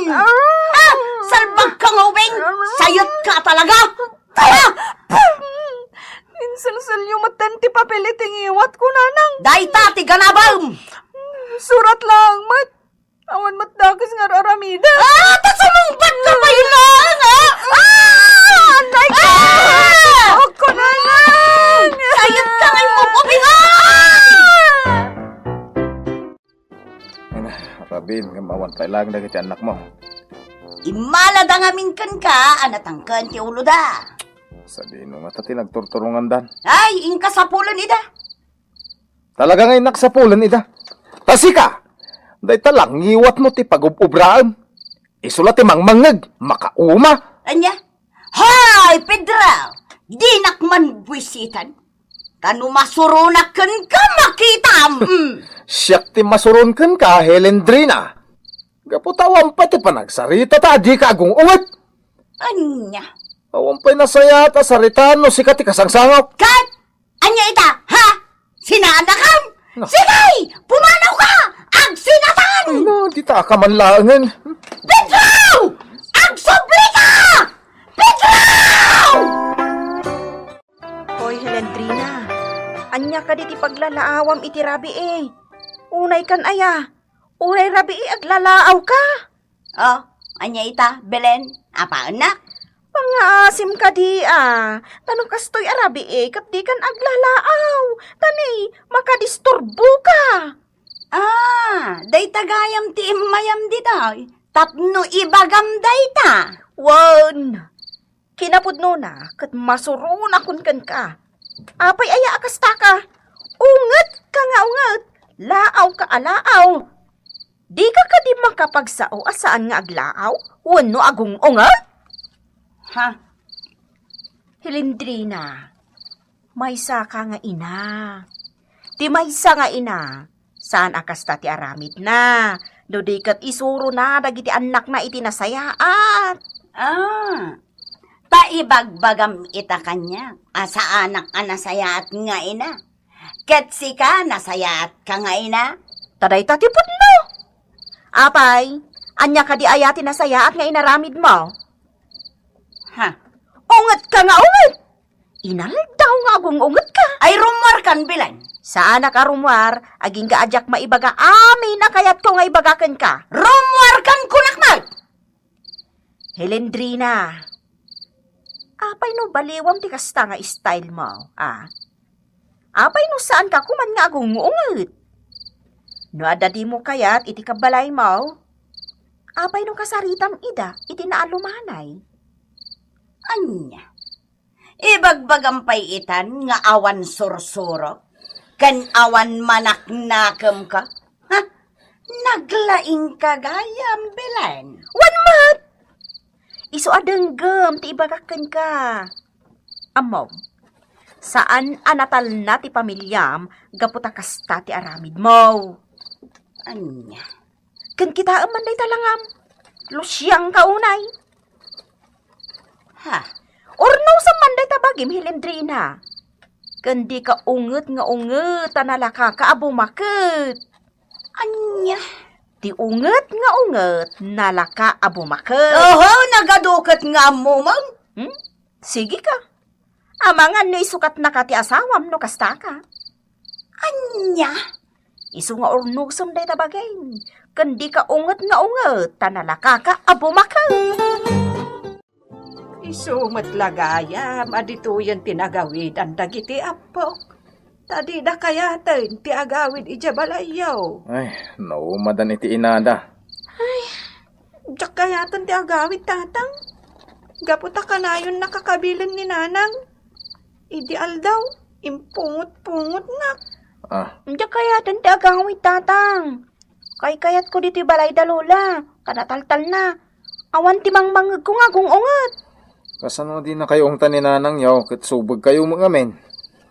Ah! Ah! Salbag ka nga ubing! Sayet ka talaga! Ah! Inselselyo metten ti papel iti ngiwatko, Nanang. Dayta ti ganabem! Surat laeng met. Awan met dakes nga ar-aramidek. Ah, ta sumungbat ka pay laeng, a? Ah! Annay ko! Ah! Ako, Nanang! Sayet ka nga immub-ubingan! Ay na, Rabin, ngem awan pay laeng dagiti annakmo. Immalada ngamin kenka a natangken ti uloda. Sadino ngata ti nagturturongandan? Ay, inka sapulen ida. Talaga nga innak sapulen ida. Ta sika, dayta la ngiwatmo ti pagub-ubraem. Isu la ti mangmangngeg, makauma. Ania? Hay, Pedro! Dinak man buisitan. Ta no masuronak kenka, makitam! Mm. Siak ti masuron kenka, Helendrina. Gapu ta awan pay ti panagsarita ta adika agung-unget. Ania? Awan pay nasayaat a sarita no sika ti kasangsangok. Ket ania ita, ha? Sinaanakam? No. Sige! Pumanawka! Agsinatan! Ay, no, dita ka man laengen. Pedro! Agsublika! Pedro! Hoy, Helendrina, ania kadi ti paglalaawam iti rabii? Unay kan aya? Uray rabii aglalaawka? Oh, ania ita, Belen? Apaennak? Pangngaasim kadi, a. Ta no kastoy a rabii, ket dikan aglalaaw. Ta ni, makadisturboka. Ah, dayta gayam ti immayam ditoy. Tapno ibagam dayta. Wen, kinapudnona, ket masuronakon kenka. Apay aya a kastaka? Ungetka nga unget, laawka a laaw. Dika kadi makapagsao a saan nga aglaaw wenno agung-unget? Ha? Helendrina, maysaka nga ina. Ti maysa nga ina, saan a kasta ti aramidna, no di ket isurona dagiti annakna iti nasayaat. Ah, ta ibagbagam ita kaniak a saanak a nasayaat nga ina. Ket sika, nasayaatka nga ina? Ta dayta ti pudno. Apay, ania kadi aya ti nasayaat nga inaramidmo? Ha? Ungetka nga unget! Inaldaw nga agung-ungetka. Ay, rummuarkan, Belen. Saanak a rummuar, agingga a diak maibaga amin a kayatko nga ibaga kenka. Rummuarkan, kunak met! Helendrina, apay no baliwam ti kasta nga style mo, a? Apay no saanka koman nga agung-unget? No adda dimo kayat iti kabbalaymo, apay no kasaritam ida iti naalumanay? Ania? Ibagbagam pay itan nga awan sursuro? Ken awan manaknakemka? Ha? Naglaingka gayam, Belen? Wen met! Isu a denggem ti ibagak kenka. Ammom, saan a natalna ti pamiliam gapu ta kasta ti aramidmo. Ania? Ken kitaem man dayta langam. Lusiangka unay. Ha? Urnosem man dayta bagim, Hilendrina. Ken dika unget nga unget ta nalakaka a bumaket. Ania? Ti unget nga unget, nalaka a bumaket. Oho, nagaduket nga ammomon. Hmm? Sige ka. Amangan no isukatnaka ti asawam no kastaka. Ania? Isu nga urnosem dayta bagim, ken dika unget nga unget ta nalakaka a bumaket. Isu met la gayam a ditoyen ti nagawidan dagiti appok, ta dida kayaten ti agawid idiay balayyo. Ay, naumadan iti inada. Ay, diak kayaten ti agawid, Tatang. Gapu ta kanayon nakakabilen ni Nanang. Idi aldaw, impungot-pungotnak. Ah. Diak kayaten ti agawid, Tatang. Kaykayatko ditoy balayda, Lola. Kanataltalna. Awan ti mangmangngegko nga agung-unget. Kasano dinakayo ungtan ni Nanangyo ket subegkayo met ngamin?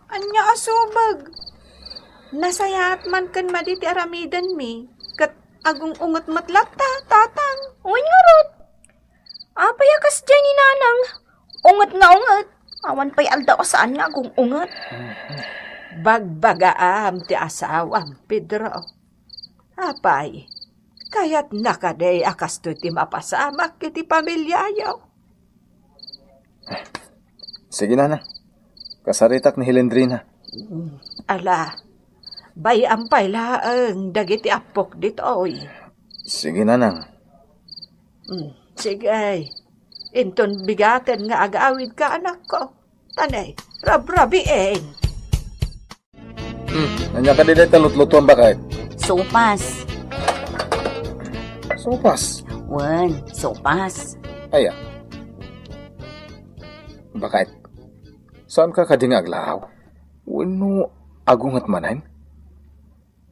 Ania a subeg? Nasayaat man ken madi ti aramidenmi, ket agung-unget met latta, Tatang. Wen ngarud. Apay a kasdiay ni Nanang? Unget nga unget. Awan pay aldaw a saan nga agung-unget. Bagbagaam ti asawam, Pedro. Apay, kayatna kadi a kastoy ti mapasamak iti pamiliayo? Sige, Nanang. Kasaritak ni Hilendrina. Mm, ala, bay-am pay laeng dagiti appok ditoy. Sige, Nanang. Mm, sige. Inton bigaten nga agawidka, anakko. Tanay, rabrabiin. Hmm, ania kadi dayta lutlutuan, baket? Sopas. Sopas? Wen, sopas. Aya. Baket, saanka kadi nga aglaaw? Wenno agunget manen?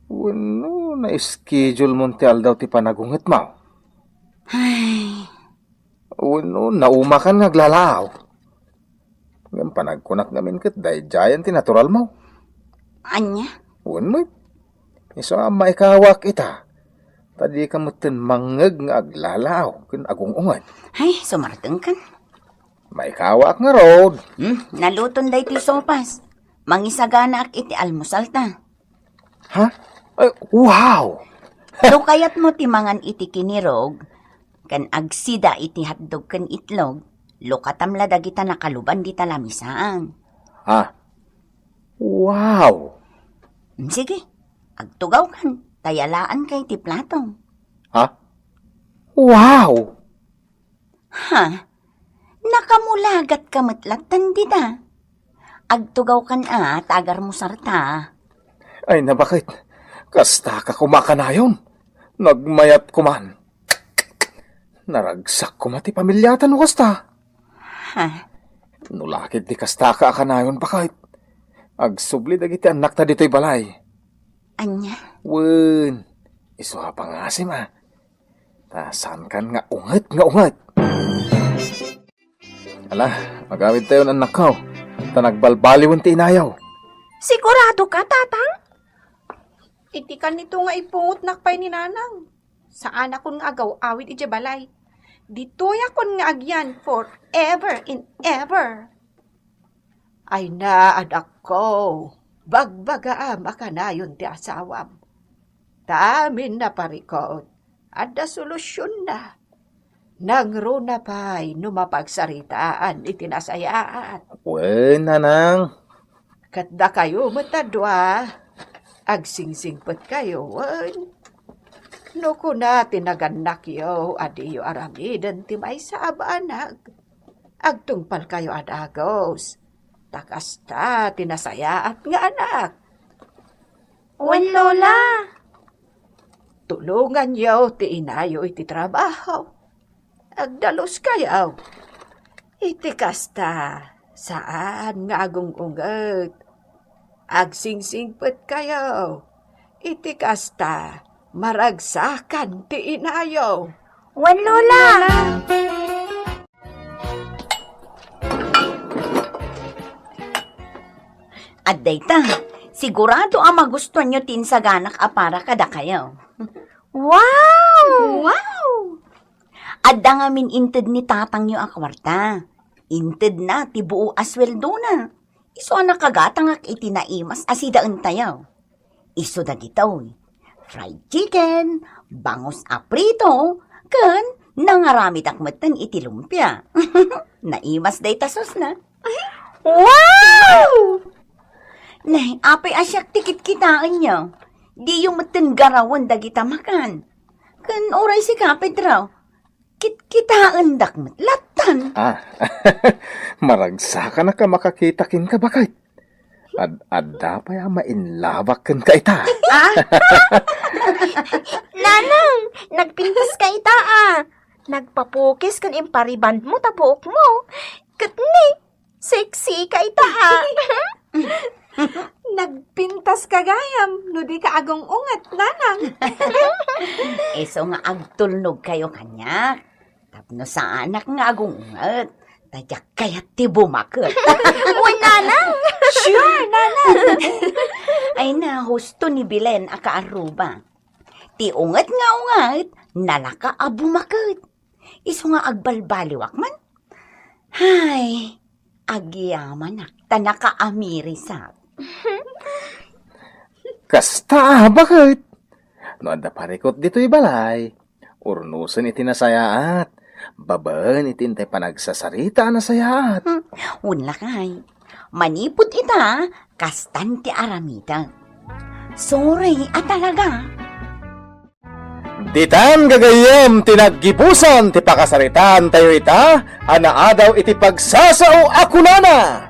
Wenno na-schedule mon ti aldaw ti panagungetmo? Ay. Wenno naumakan nga aglalaaw? Ngem panagkunak ngamin ket daydiayen ti naturalmo. Ania? Wen met. Isu a maikawak ita. Ta dika metten mangngeg nga aglalaaw ken agung-unget. Ay, sumartengkan. Maikawak ngarud. Hmm, naluton daytoy sopas. Mangisaganaak iti almusal ta. Ha? Ay, wow! No kayatmo ti mangan iti kinirog, ken agsida iti hotdog ken itlog, lukatam la dagita nakaluban dita lamisaan. Ha? Wow! Sige, agtugawkan, ta yalaanka iti plato. Ha? Wow! Ha? Nakamulagatka met lattan dita. Agtugawkan a, ta agarmusarta. Ay, nabaket. Kastaka koma kanayon. Nagmayat koman. Naragsak koma ti pamiliata no kasta. Ha? No lakit di kastaka a kanayon, baket. Agsubli dagiti annakta ditoy balay. Ania? Wen, isu a pangasim a. Ta saankan nga unget nga unget. Ala, agawidtayon, annakko, ta nagbalbaliwen ti inayo. Sigurado ka, Tatang? Iti kanito nga ipungotnak pay ni Nanang. Saanakon nga agaw-awid idiay balay. Ditoyakon nga agyan forever and ever. Ay na, anakko, bagbagaam a kanayon ti asawam. Ta amin a parikut, adda solusionna. Nangruna pay no mapagsaritaan iti nasayaat. Wen, Nanang. Ket dakayo met a dua, agsingsingpetkayo, wen? No kuna ti nagannakyo a diyo aramiden ti maysa a banag, agtungpalkayo a dagus, ta kasta ti nasayaat nga anak. Wen, Lola. Tulonganyo ti inayo iti trabaho. Agdaluskayo. Iti kasta, saan nga agung-unget. agsingsingpetkayo. Iti kasta, maragsakan ti inayo. Wen, Lola. Adda ita, sigurado a magustuanyo ti insaganak a para kadakayo. Wow! Wow! Adda ngamin inted ni tatangyo a kuarta. Intedna ti buo a sueldona. Isu a nakagatangak iti naimas a sidaentayo. Isu dagitoy, fried chicken, bangus a prito, ken nangaramidak metten iti lumpia. Naimas dayta sosna. Wow! Nay, apay a siak ti kitkitaenyo. Diyo metten garawen dagita makan. Ken uray sika, Pedro, kitkitaendak met lattan. Ah, maragsakan a makakita kenka, baket. Ad-adda pay a mainlabak kenka ita. Ah? Nanang, nagpintas ka ita, ah. Nagpapukis ken impariband mo ta buok mo. Ket ni, sexy ka ita, ah. Nagpintas ka gayam no di ka agung-unget, Nanang. Isu nga agtulnog kayo kaniak. Tapno saanak nga agung-unget, ta diak kayat ti bumaket. Wen, Nanang! Sure, Nanang! Ay na, husto ni Belen a kaarruba. Ti unget nga unget, nalaka a bumaket. Isu nga agbalbaliwak man. Hay, agyamanak ta nakaamirisak. Kasta, baket. No adda parikut ditoy balay, urnusen iti nasayaat. Babaen iti intay panagsasarita a nasayaat. Hmm, wen lakay. Manipud ita, kastan ti aramidek. Sorry a talaga. Ditan gagayyem ti naggibusan ti pakasaritaan tayo ita a naadaw iti pagsasao a kunana,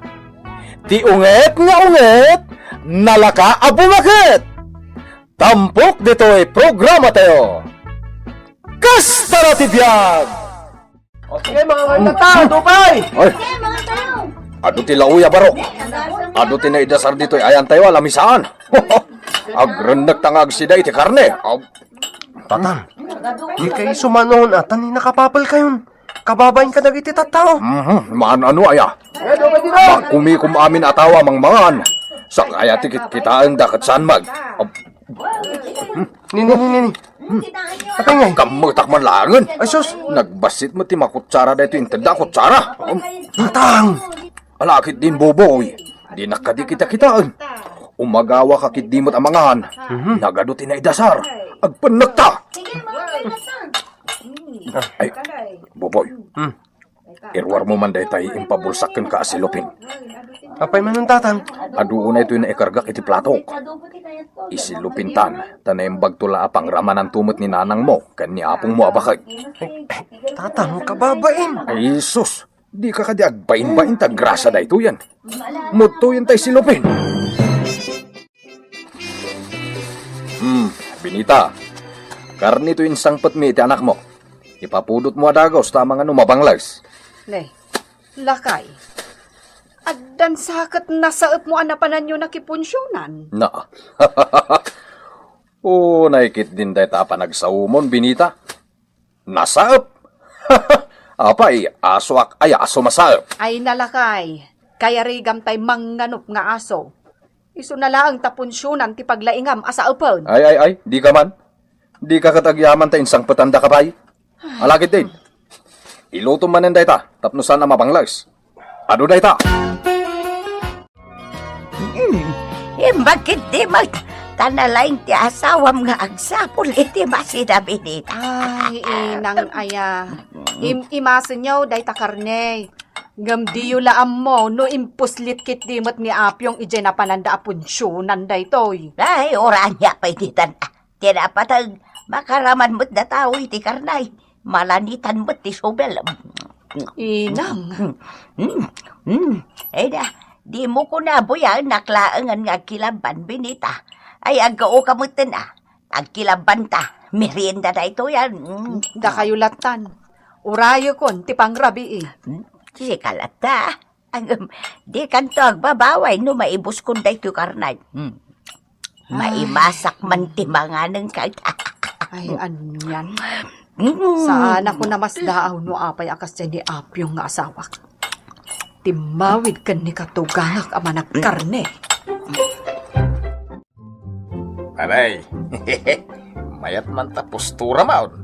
"Ti unget nga unget, nalaka a bumaket." Tampok ditoy programa tayo. Kasta na ti biag! O, sige, mga kanta, tupay! Ay! Adu ti laoy a barok. Adu ti naidasar ditoy ayantayo a lamisaan. Agrennek ta nga agsida iti karne. Aw. Tatang, di kayo sumanon, atan ni nakapapel kayon. Kababain ka dagiti tattao. Mhm, maan ano aya? Magkumikom amin a tao a mangmangan. Sakaya ti kitkitaen da ket saan mag-, Ab-, Nini, nini, nini. Apay ngay? Kammetak man laengen. Ay, sus. Nagbassit met ti makutsara daytoy intedda a kutsara. Tatang! Alakit din, Boboy. Dinak kadi kitakitaen. Umagawa ka ketdi met a mangan. Mhm. Nagadu ti naidasar. Agpennekta. Ay, Boboy. Hmm. Iruarmo man daytay impabulsak kenka a silupin. Apay manen, Tatang? Adu unay toy naikargak iti platok. Isilupintan, ta naimbagto la a pangramananto met ni nanangmo ken ni apongmo a baket. Eh, eh, Tatang, kababain. Ay, sus! Dika kadi agbainbain ta grasa daytoyen. Mudtoyen tay silupin. Hmm, Binita. Karne toy insangpetmi iti anakmo. Ipapudotmo a dagus ta amangan no mabangles. Ne, lakay. Addan sa ket nasaepmo a napananyo nakipunsionan? Na. O, naikit din dayta a panagsaomon, Binita. Nasaep? Apay, asoak aya a sumasaep? Ay, nalakay. Kayarigam tay mangnganup nga aso. Isuna laeng ta punsionan ti paglaingam a saepen. Ay, ay, ay, dika man. Dika ket agyaman ta insangpetandaka pay. Alagidin. Ilutom manen dayta, tapno saan a mabangles. Adu dayta. Hmm, imbag ketdi met, ta nalaing ti asawam nga agsapul iti masida, Binita. Ay, inang aya. Im-, imasenyo dayta karne. Ngem diyo la ammo no impuslit ketdi met ni Apyong idiay napananda a punsionan daytoy. Ay, urania pay ditan. Ti napateg, makaraman met dataw iti karne. Malanitan met ti subel. Inang. Mm, mm. Ay da, dimo kuna buyaennak laengen nga agkilabban, Binita. Ay, aggaoka metten a. Agkilabban ta. Merienda daytoyen. Mm. Dakayo lattan. Urayekon ti pangrabii. Mm, sika latta. Agam, di kanto agbabaway no maibuskon daytoy karnay. Hmm. Ay. Maimasak man ti manganengka. Ay, anian. Mm. Saan ako namasdaaw no apay a kasdiay ni Apyong nga asawak. Timmawid ken ni katugangak a managkarne. Aray, mayat man ta postura maon.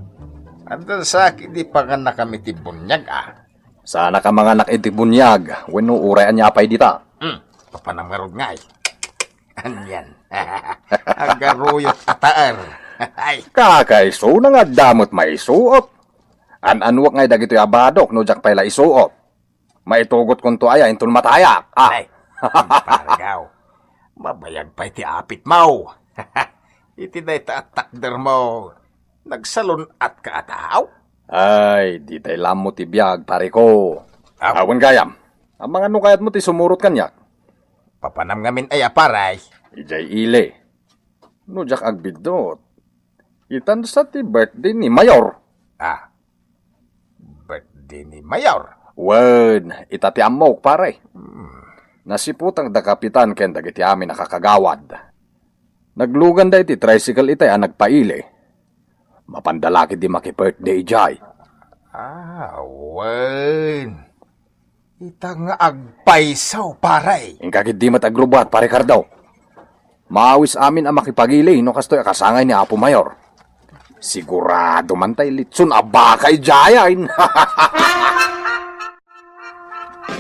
Adda sa ket di pangannakami ti buniag, a. Saannak a manganak iti buniag, wenno uray ania pay dita? Hmm, papanam ngarud ngay. Anian. Agaruyot a taer. Ay. Kakaisuna nga adda met maisuot. An-anuek ngay dagitoy a badok no diak pay la isuot. Maitugotkonto aya inton matayak. Ah. Ay, parigaw. Mabayag pay ti apitmo. Iti dayta a takdermo, nagsalun-atka a tao? Ay, ditay la ammo ti biag, pare ko. Aw. Awan gayam. Amangan no kayatmo ti sumurot kaniak. Papanam ngamin aya, pare? Idiay ili. No diak agbiddut, itan sa ti birthday ni Mayor. Ah, birthday ni Mayor? Wen, ita ti ammok, pare. Hmm. Nasiputak da Kapitan ken dagiti amin a kakagawad. Nagluganda iti tricycle itay a nagpaili. Mapanda la ketdi maki-birthday idiay. Ah, wen. Ita nga agpayso, pare. Inka ketdi met agrubbuat, pare Cardo. Maawis amin a makipagili no kastoy a kasangay ni Apo Mayor. Sigurado man tay litson a baka idiay.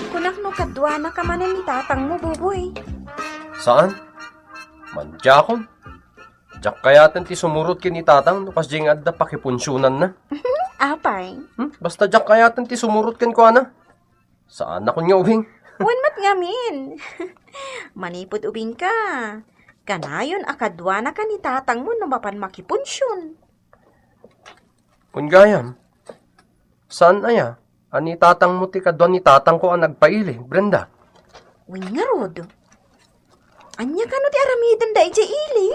Kunak no kaduanaka manen ni tatangmo, Buboy. Saan? Mandiakon. Diak kayaten ti sumurot ken ni tatang no kasdiay nga adda pakipunsionanna. Apay? Hmm? Basta diak kayaten ti sumurot kenkuana. Saannakon nga ubing. Wen met ngamin. Manipud ubingka, kanayon a kaduanaka ni tatangmo no mapan makipunsion. Wen gayam, saan aya a ni tatangmo ti kadua ni tatangko a nagpaili, Brenda? Wen ngarud. Ania kano ti aramidenda idiay ili?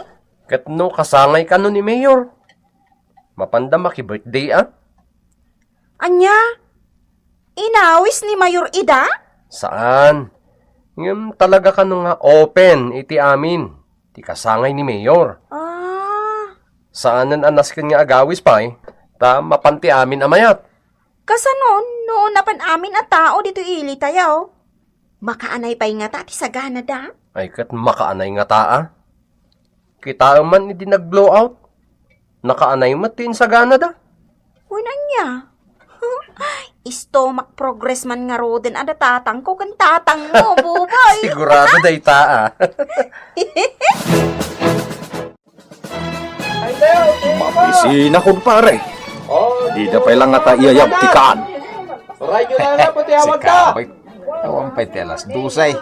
Ket no kasangay kano ni Mayor? Mapanda maki-birthday, a? Ania? Inawis ni Mayor ida? Saan. Ngem talaga kano nga open iti amin ti kasangay ni Mayor. Ah. Saanen a nasken nga agawis pay, ta mapan ti amin a mayat. Kasano no napan amin a tao ditoy ilitayo? Makaanay pay ngata ti saganada? Ay, ket makaanay ngata, a? Kitaem man idi nag-blowout. Nakaanay met ti insaganada. Wen ania? Stomach progress man ngaruden a da tatangko ken tatangmo, Buboy. Sigurado dayta, a. Mabisina, kumpare. Dida pay la ngata iyayab ti kaan. Radyo na lang, pati Si awag ka. Kaboy, awan pay ti alas dose.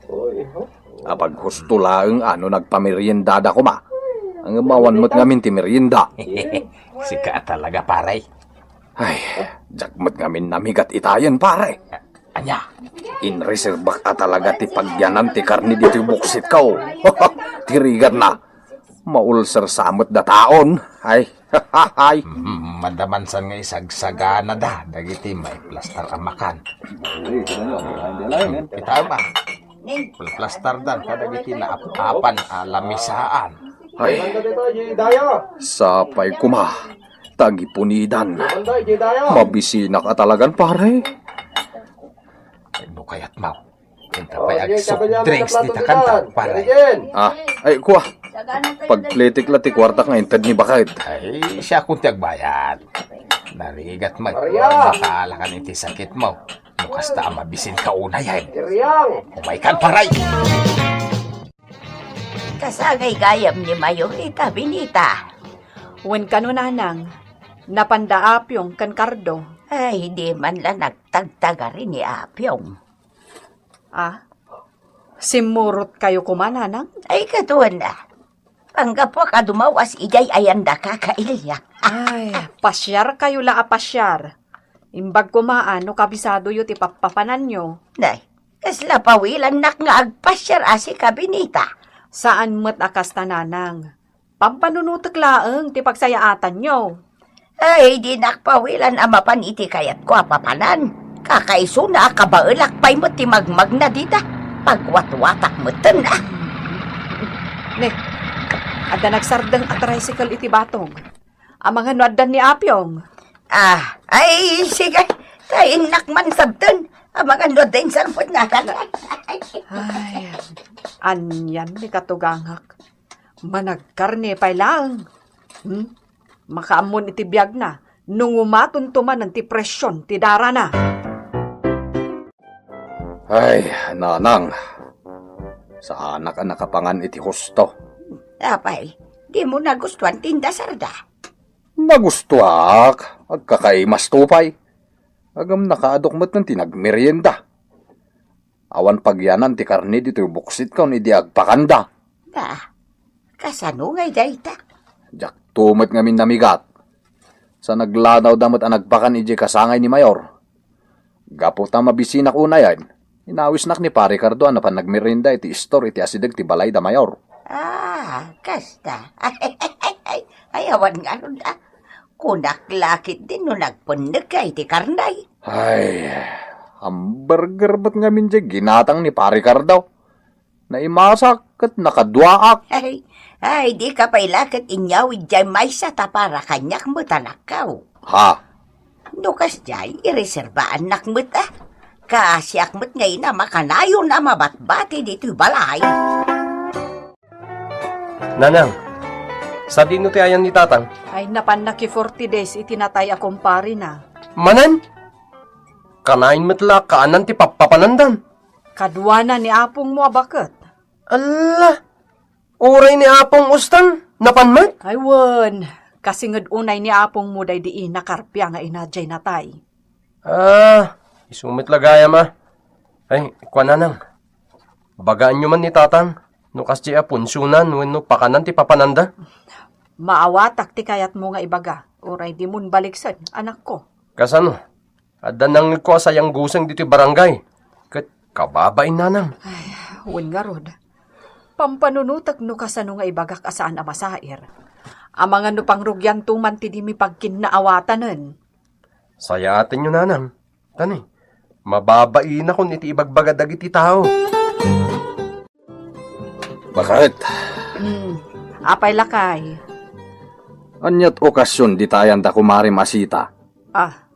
Uy, ho. Apaghusto laeng a no nagpameriendada koma. Ngem awan met ngamin ti merienda. Sika talaga, pare. Ay, diak met ngamin namigat itayen, pare. Ania? Inreserbak a talaga ti pagyanan ti karne ditoy boksitko. Ti rigatna, maulser sa met dataon. Ay, ay. Mm, madamansan nga isagsaganada dagiti maiplastar a makan. Kita ba? Plastardan kadagiti naap-apan a lamisaan. Ay, sapay koma ta agipunidan. Mabisinak a talagan, pare. No kayat mo, inta pay agsoft drinks dita kanta, pare. Ah, ay, kua. Pagpletek la ti kuartak nga inted ni baket. Ay, siakon ti agbayad. Narigat met, makalakan iti sakit mo. No kasta a mabisin ka unayen. Umay kan, pare. Kasangay gayam ni Mayor ita, Benita. Wen kano, nanang, napanda Apyong ken Cardo. Ay, di man la nagtagtagari ni Apyong. Ah? Simmurot kayo koma, nanang? Ay, kaduan na. Panggapuak a dumawas idiay ayanda kakailya. Ay, pasiar kayo la a pasiar. Imbag koma a no kabisadoyo ti pappapananyo. Nay, kasla pawilannak nga agpasiar a sika, Benita. Saan met a kasta, nanang. Pampanunotek laeng ti pagsayaatanyo. Ay, dinak pawilan a mapan iti kayatko a papanan. Kakaisuna a kabaelak pay met ti magmagna dita. Pagwatwatak metten, ah. Ne, adda nagsardeng a tricycle iti batog. Amangan no addan ni Apyong. Ah, ay, sige. Kay innak man sabten. Amangan no adda insarpet na. Ay, anian ni katugangak. Managkarne pay laeng. Hmm? Makaammon iti biagna, no ngumatonto manen ti presyon ti darana. Ay, nanang, saanak a nakapangan iti husto. Apay, dimo nagustuan ti indasarda? Nagustuak, agkakaimas to pay. Agam nakaadok met ti nagmerienda. Awan pagyanan ti karne ditoy buksit ken idi agpakanda. Ba, kasano ngay dayta? Diak to met ngamin namigat. Sa naglanawda met a nagpakan idiay kasangay ni Mayor. Gapu ta mabisinak unayen, inawisnak ni Pare Cardo a napan nagmerienda iti istor iti asideg ti balay da Mayor. Ah, kasta. Ay, awan ngarud, ah. Kunak la ketdin no nagpenneg ka iti karne. Ay, hamburger met ngamin diay ginatang ni Pare Cardo. Naimasak ket nakaduaak. Ay, ay, dika pay la ket inyawid diay maysa ta para kaniak met a nakkaw. Ha? No kasdiay, ireserbaannak met, ah. Kaasiak met ngay a makanayon a mabatbati ditoy balay. Nanang, sadino ti ayan ni Tatang? Ay, napanna ki forty days iti natay a kumparina. Manen? Kanayon met la kaanan ti pappapanandan. Kaduana ni apongmo a baket. Alla, uray ni apong Ustang, napan met? Ay, wen, kasinged unay ni apongmo daydi i nakarpia nga ina diay natay. Ah, isu met la gayam a. Ay, kua, Nanang. Bagaanyo man ni Tatang, no kasdiay a punsionan wenno pakanan ti papananda? Maawatak ti kayatmo nga ibaga, uray dimon baliksen, anakko. Kasano? Adda nangngegko a sayangguseng ditoy barangay. Ket kababain, Nanang. Ay, wen ngarud. Pampanunotek no kasano nga ibagak a saan a masair. Amangan no pangrugianto man ti di mi pagkinnaawatanen. Sayaatenyo, Nanang. Tani, mababainakon iti ibagbaga dagiti tao. Baket. Hmm. Apay, lakay? Aniat okasion dita ayanda, Kumare Masita? Ah,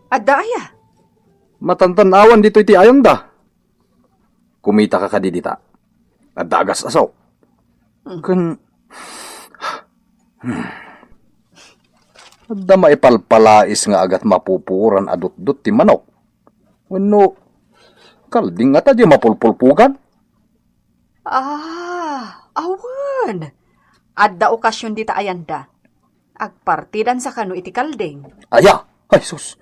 adda aya? Matantan-awan ditoy ti ayanda. Kumitaka kadi dita? Adda agas-aso. Hmm. Ken, hmm. Adda maipalpalais nga agat mapupuoran a dutdot ti manok. Wenno, kalding ngata diay mapulpulpugan? Ah, awan. Adda okasion dita ayanda. Agpartidansa kano iti kalding. Aya! Ay, sus!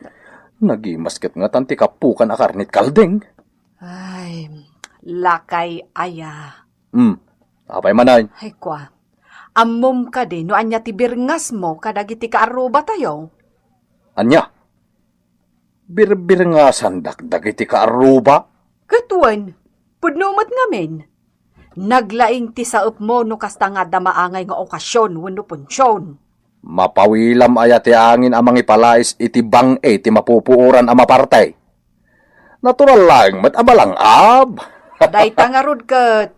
Nagimas ket ngatan ti kapukan a karne ti kalding. Ay, lakay aya. Hmm, apay manen? Ay, kua. Ammom kadi no ania ti birngasmo kadagiti kaarrubatayo? Ania? Birbirngasandak dagiti kaarruba? Ket wen, pudno met ngamin. Naglaing ti saepmo no kasta nga adda maangay nga okasion wenno punsion. Mapawilam aya ti angin a mangipalais iti bang-i ti mapupuoran a maparte? Natural laeng met a malangab. Dayta ngarud ket,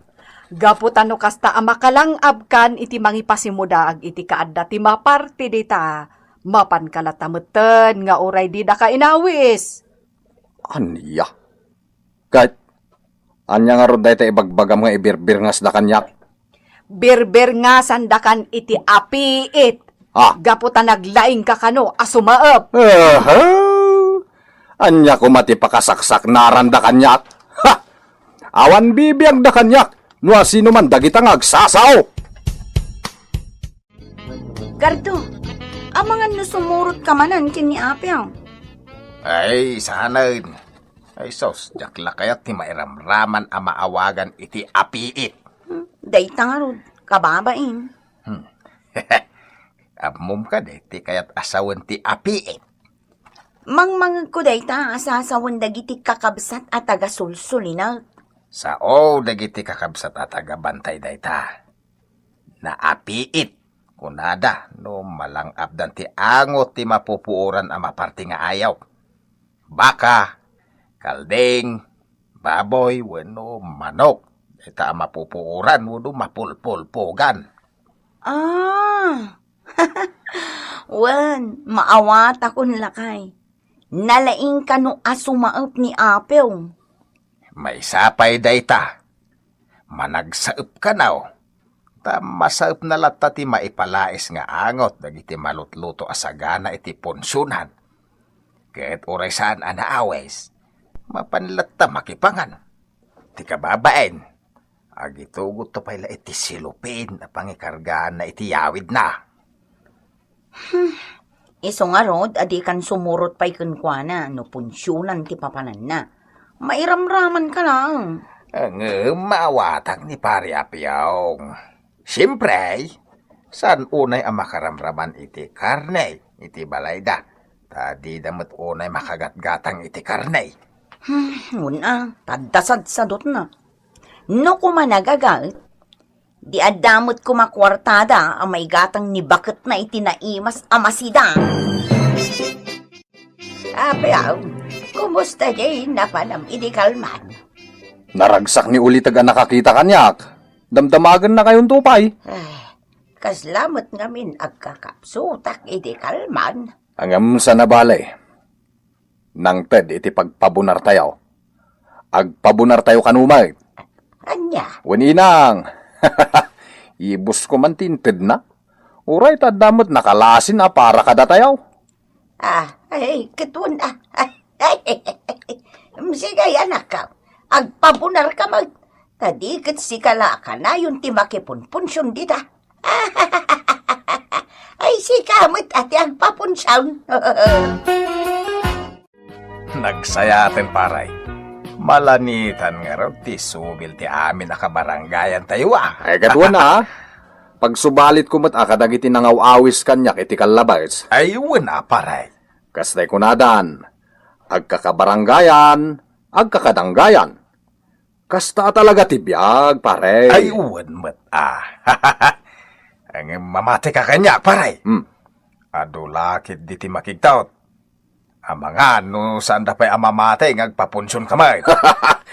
gapu ta no kasta a makalangabkan iti mangipasimudag iti kaadda ti maparte dita, mapanka latta metten nga uray didaka inawis. Ania? Ket, ania ngarud dayta ibagbagam nga ibirbirngasda kaniak? Birbirngasandakan iti apiit. Ah. Gapu ta naglaingka kano a sumaep. Aha! Ania koma ti pakasaksaknaranda kaniak? Ha! Awan bibiagda kaniak no asino man dagita nga agsasao. Gardo, amangan no sumurotka manen ken ni Apyong. Ay, saanen. Ay, sus, diak la kayat ti mairamraman a maawagan iti apiit. Hmm, dayta ngarud, kababain. Hmm. Ammom kadi ti kayat a sawen ti apiit? Mangmangegko dayta a sasawen dagiti kakabsat a tagasulsulinek. Sao dagiti kakabsat a tagabantay dayta. Naapiit, kunada, no malangabdan ti angot ti mapupuoran a maparte nga ayaw. Baka, kalding, baboy wenno manok, dayta a mapupuoran wenno mapulpulpogan. Ah, wen, maawatakon lakay. Nalaing kano a sumaep ni Apew. Maysa pay dayta, managsaep kano. Ta masaepna latta ti maipalais nga angot dagiti malutluto a sagana iti punsionan. Ket uray saan a naawis, mapan latta makipangan. Ti kababain, agitugotto pay la iti silupin a pangikargaanna iti yawidna. Hmm. Isu ngarud a dikan sumurot pay kenkuana no punsionan ti papananna. Mairamramanka laeng. Ngem maawatak ni Pari Apiong. Siempre, saan unay a makaramraman iti karne iti balayda, ta dida met unay makagatgatang iti karne. Hmm, una, tadda sadsadutna. No kuma nagagat, di adda met kuma kuartada a maigatang ni baketna iti naimas a masida. Apiaw, kumusta diay napanam idi kalman? Naragsak ni Uliteg a nakakita kaniak. Damdamagenna kayonto pay. Ay, kasla met ngamin agkakapsutak idi kalman. Ngem saan a bale. Nangted iti pagpabunartayo. Agpabunartayo kano met. Ania? Wen inang. Ibusko man ti intedna. Uray ta adda met nakalasin a para kadatayo. Ah, ay, ket wen, ah, ay, ay, ay, ay, ay. Sige, anak, agpabunarka met. Ta di ket sika la a kanayon ti makipunpunsion dita. Ay, sika met a ti agpapunsion. Nagsayaten, paray. Malanitan ngarud ti subil ti amin a kabarangayantayo, a. Ay, ket wen, a. Pagsubalitko met a kadagiti nangaw-awis kaniak iti kallabes. Ay, wen, a, paray. Kasta ti kunadan, agkakabarangayan, agkakadanggayan. Kasta a talaga ti biag, pare. Ay, wen met, a. Ngem mamateka kaniak, pare. Hmm. Adu la ketdi ti makigtaud. Amangan no saanda pay a mamati nga agpapunsionka met.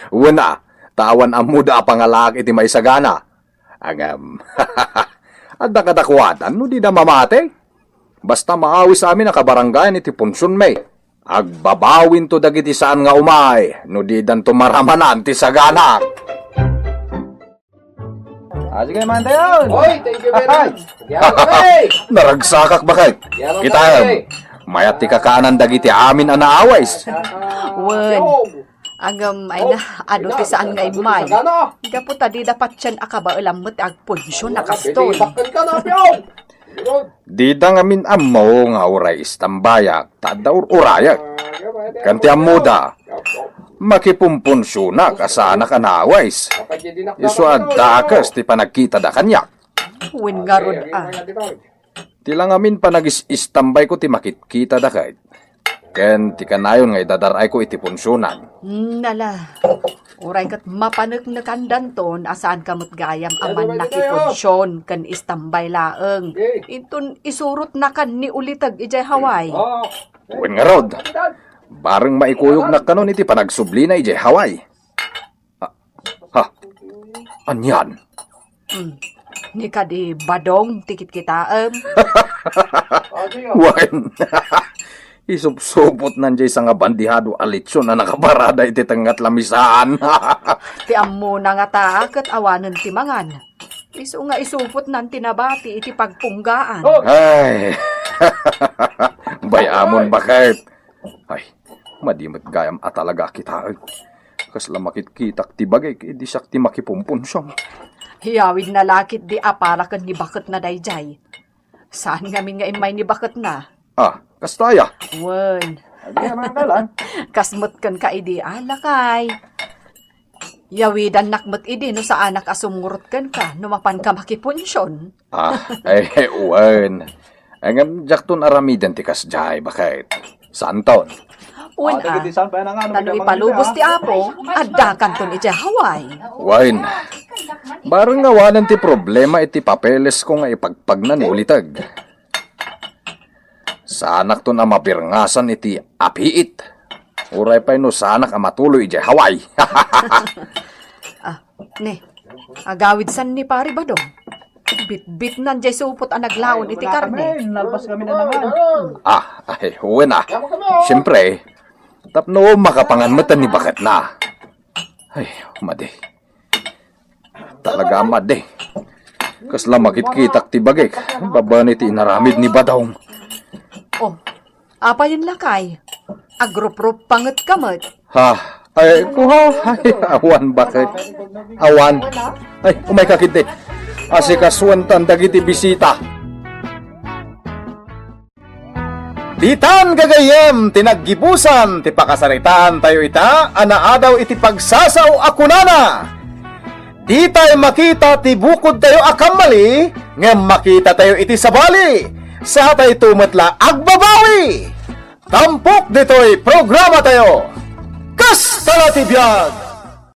Wen, a, ta awan ammoda a pangalaak iti maisagana. Ngem, adda kadakuada no dida mamati. Basta maawis amin a kabarangayan iti punsionmi. Agbabawinto dagiti saan nga umay no didanto maramanan ti sagana. Ah, sige, mantayon. Oy, thank you very much. Ay! Naragsakak, baket. Kitaem, mayat ti kakaanan dagiti amin a naawis. Wen, agam ay na, adu ti saan nga immay. Gapu ta dida patien a kabaelam met ti agpunsion a kastoy. Dida ngamin ammo nga uray istambayak ta adda ur-urayek. Ken ti ammoda, makipumpunsionak a saanak a naawis. Isu a dakes ti panagkitada kaniak. Wen ngarud, a. Ti la ngamin panagis-istambayko ti makitkitada ket ken ti kanayon nga idadar-ayko iti punsionan. Nala, uray ket mapaneknekandanton a saanka met gayam a mannakipunsion ken istambay laeng. Inton isurotnakan ni Uliteg idiay Hawaii. Wen ngarud, bareng maikuyognak kanon iti panagsublina idiay Hawaii. Ah, ha? Anian? Hmm. Ni kadi Badong ti kitkitaem? Wen, isupsupotnan diay sangabandihado a litson a nakaparada iti tengnga ti lamisaan. Ti ammona ngata ket awanen ti mangan. Isu nga isupotnan ti nabati iti pagpunggaan. Ay, bay-amon, baket. Ay, madi met gayam a talaga a kitaen. Kasla makitkitak ti bagik idi siak ti makipumpunsion. Yawidna la ketdi a para ken ni baketna daydiay. Saan ngamin nga immay ni baketna? Ah, kasta aya? Wen. Adi, amangan ka lang. Kas met kenka idi, a, lakay. Yawidannak met idi no saanak a sumurot kenka no mapanka makipunsion. Ah, eh, wen. Ngem diakton aramiden ti kasdiay, baket. Saanton? Wen, a. Ta no ipalubos ti Apo, addakanton idiay Hawaii. Wen. Bareng awanen ti problema iti papelesko nga ipagpagna ni Uliteg. Saanakton a mabirngasan iti apiit. Uray pay no saanak a matuloy idiay Hawaii. Ah, ne. Agawidsan ni Pari Badong. Bitbitnan diay supot a naglaon iti karne. Nalpas kami na naman. Ah, ay, wen a. Siyempre, tapno makapangan met ni baketna. Ay, madi. Talaga, madi. Kasla makitkitak ti bagik. Babaen iti inaramid ni Badong. Oh, apayen lakay? Agruprup panget ka met. Ha? Ay, kuha. Ay, awan baket. Awan. Ay, umay ka kiti. Asikasuentan dagiti bisita. Ditan gagayyem ti naggibusan ti pakasaritaan tayo ita a naadaw iti pagsasao a kunana, "Ditay makita ti bukod tayo a kammali, ngem makita tayo iti sabali. Satay to met la agbabawi." Tampok ditoy programa tayo. Kasta la ti biag!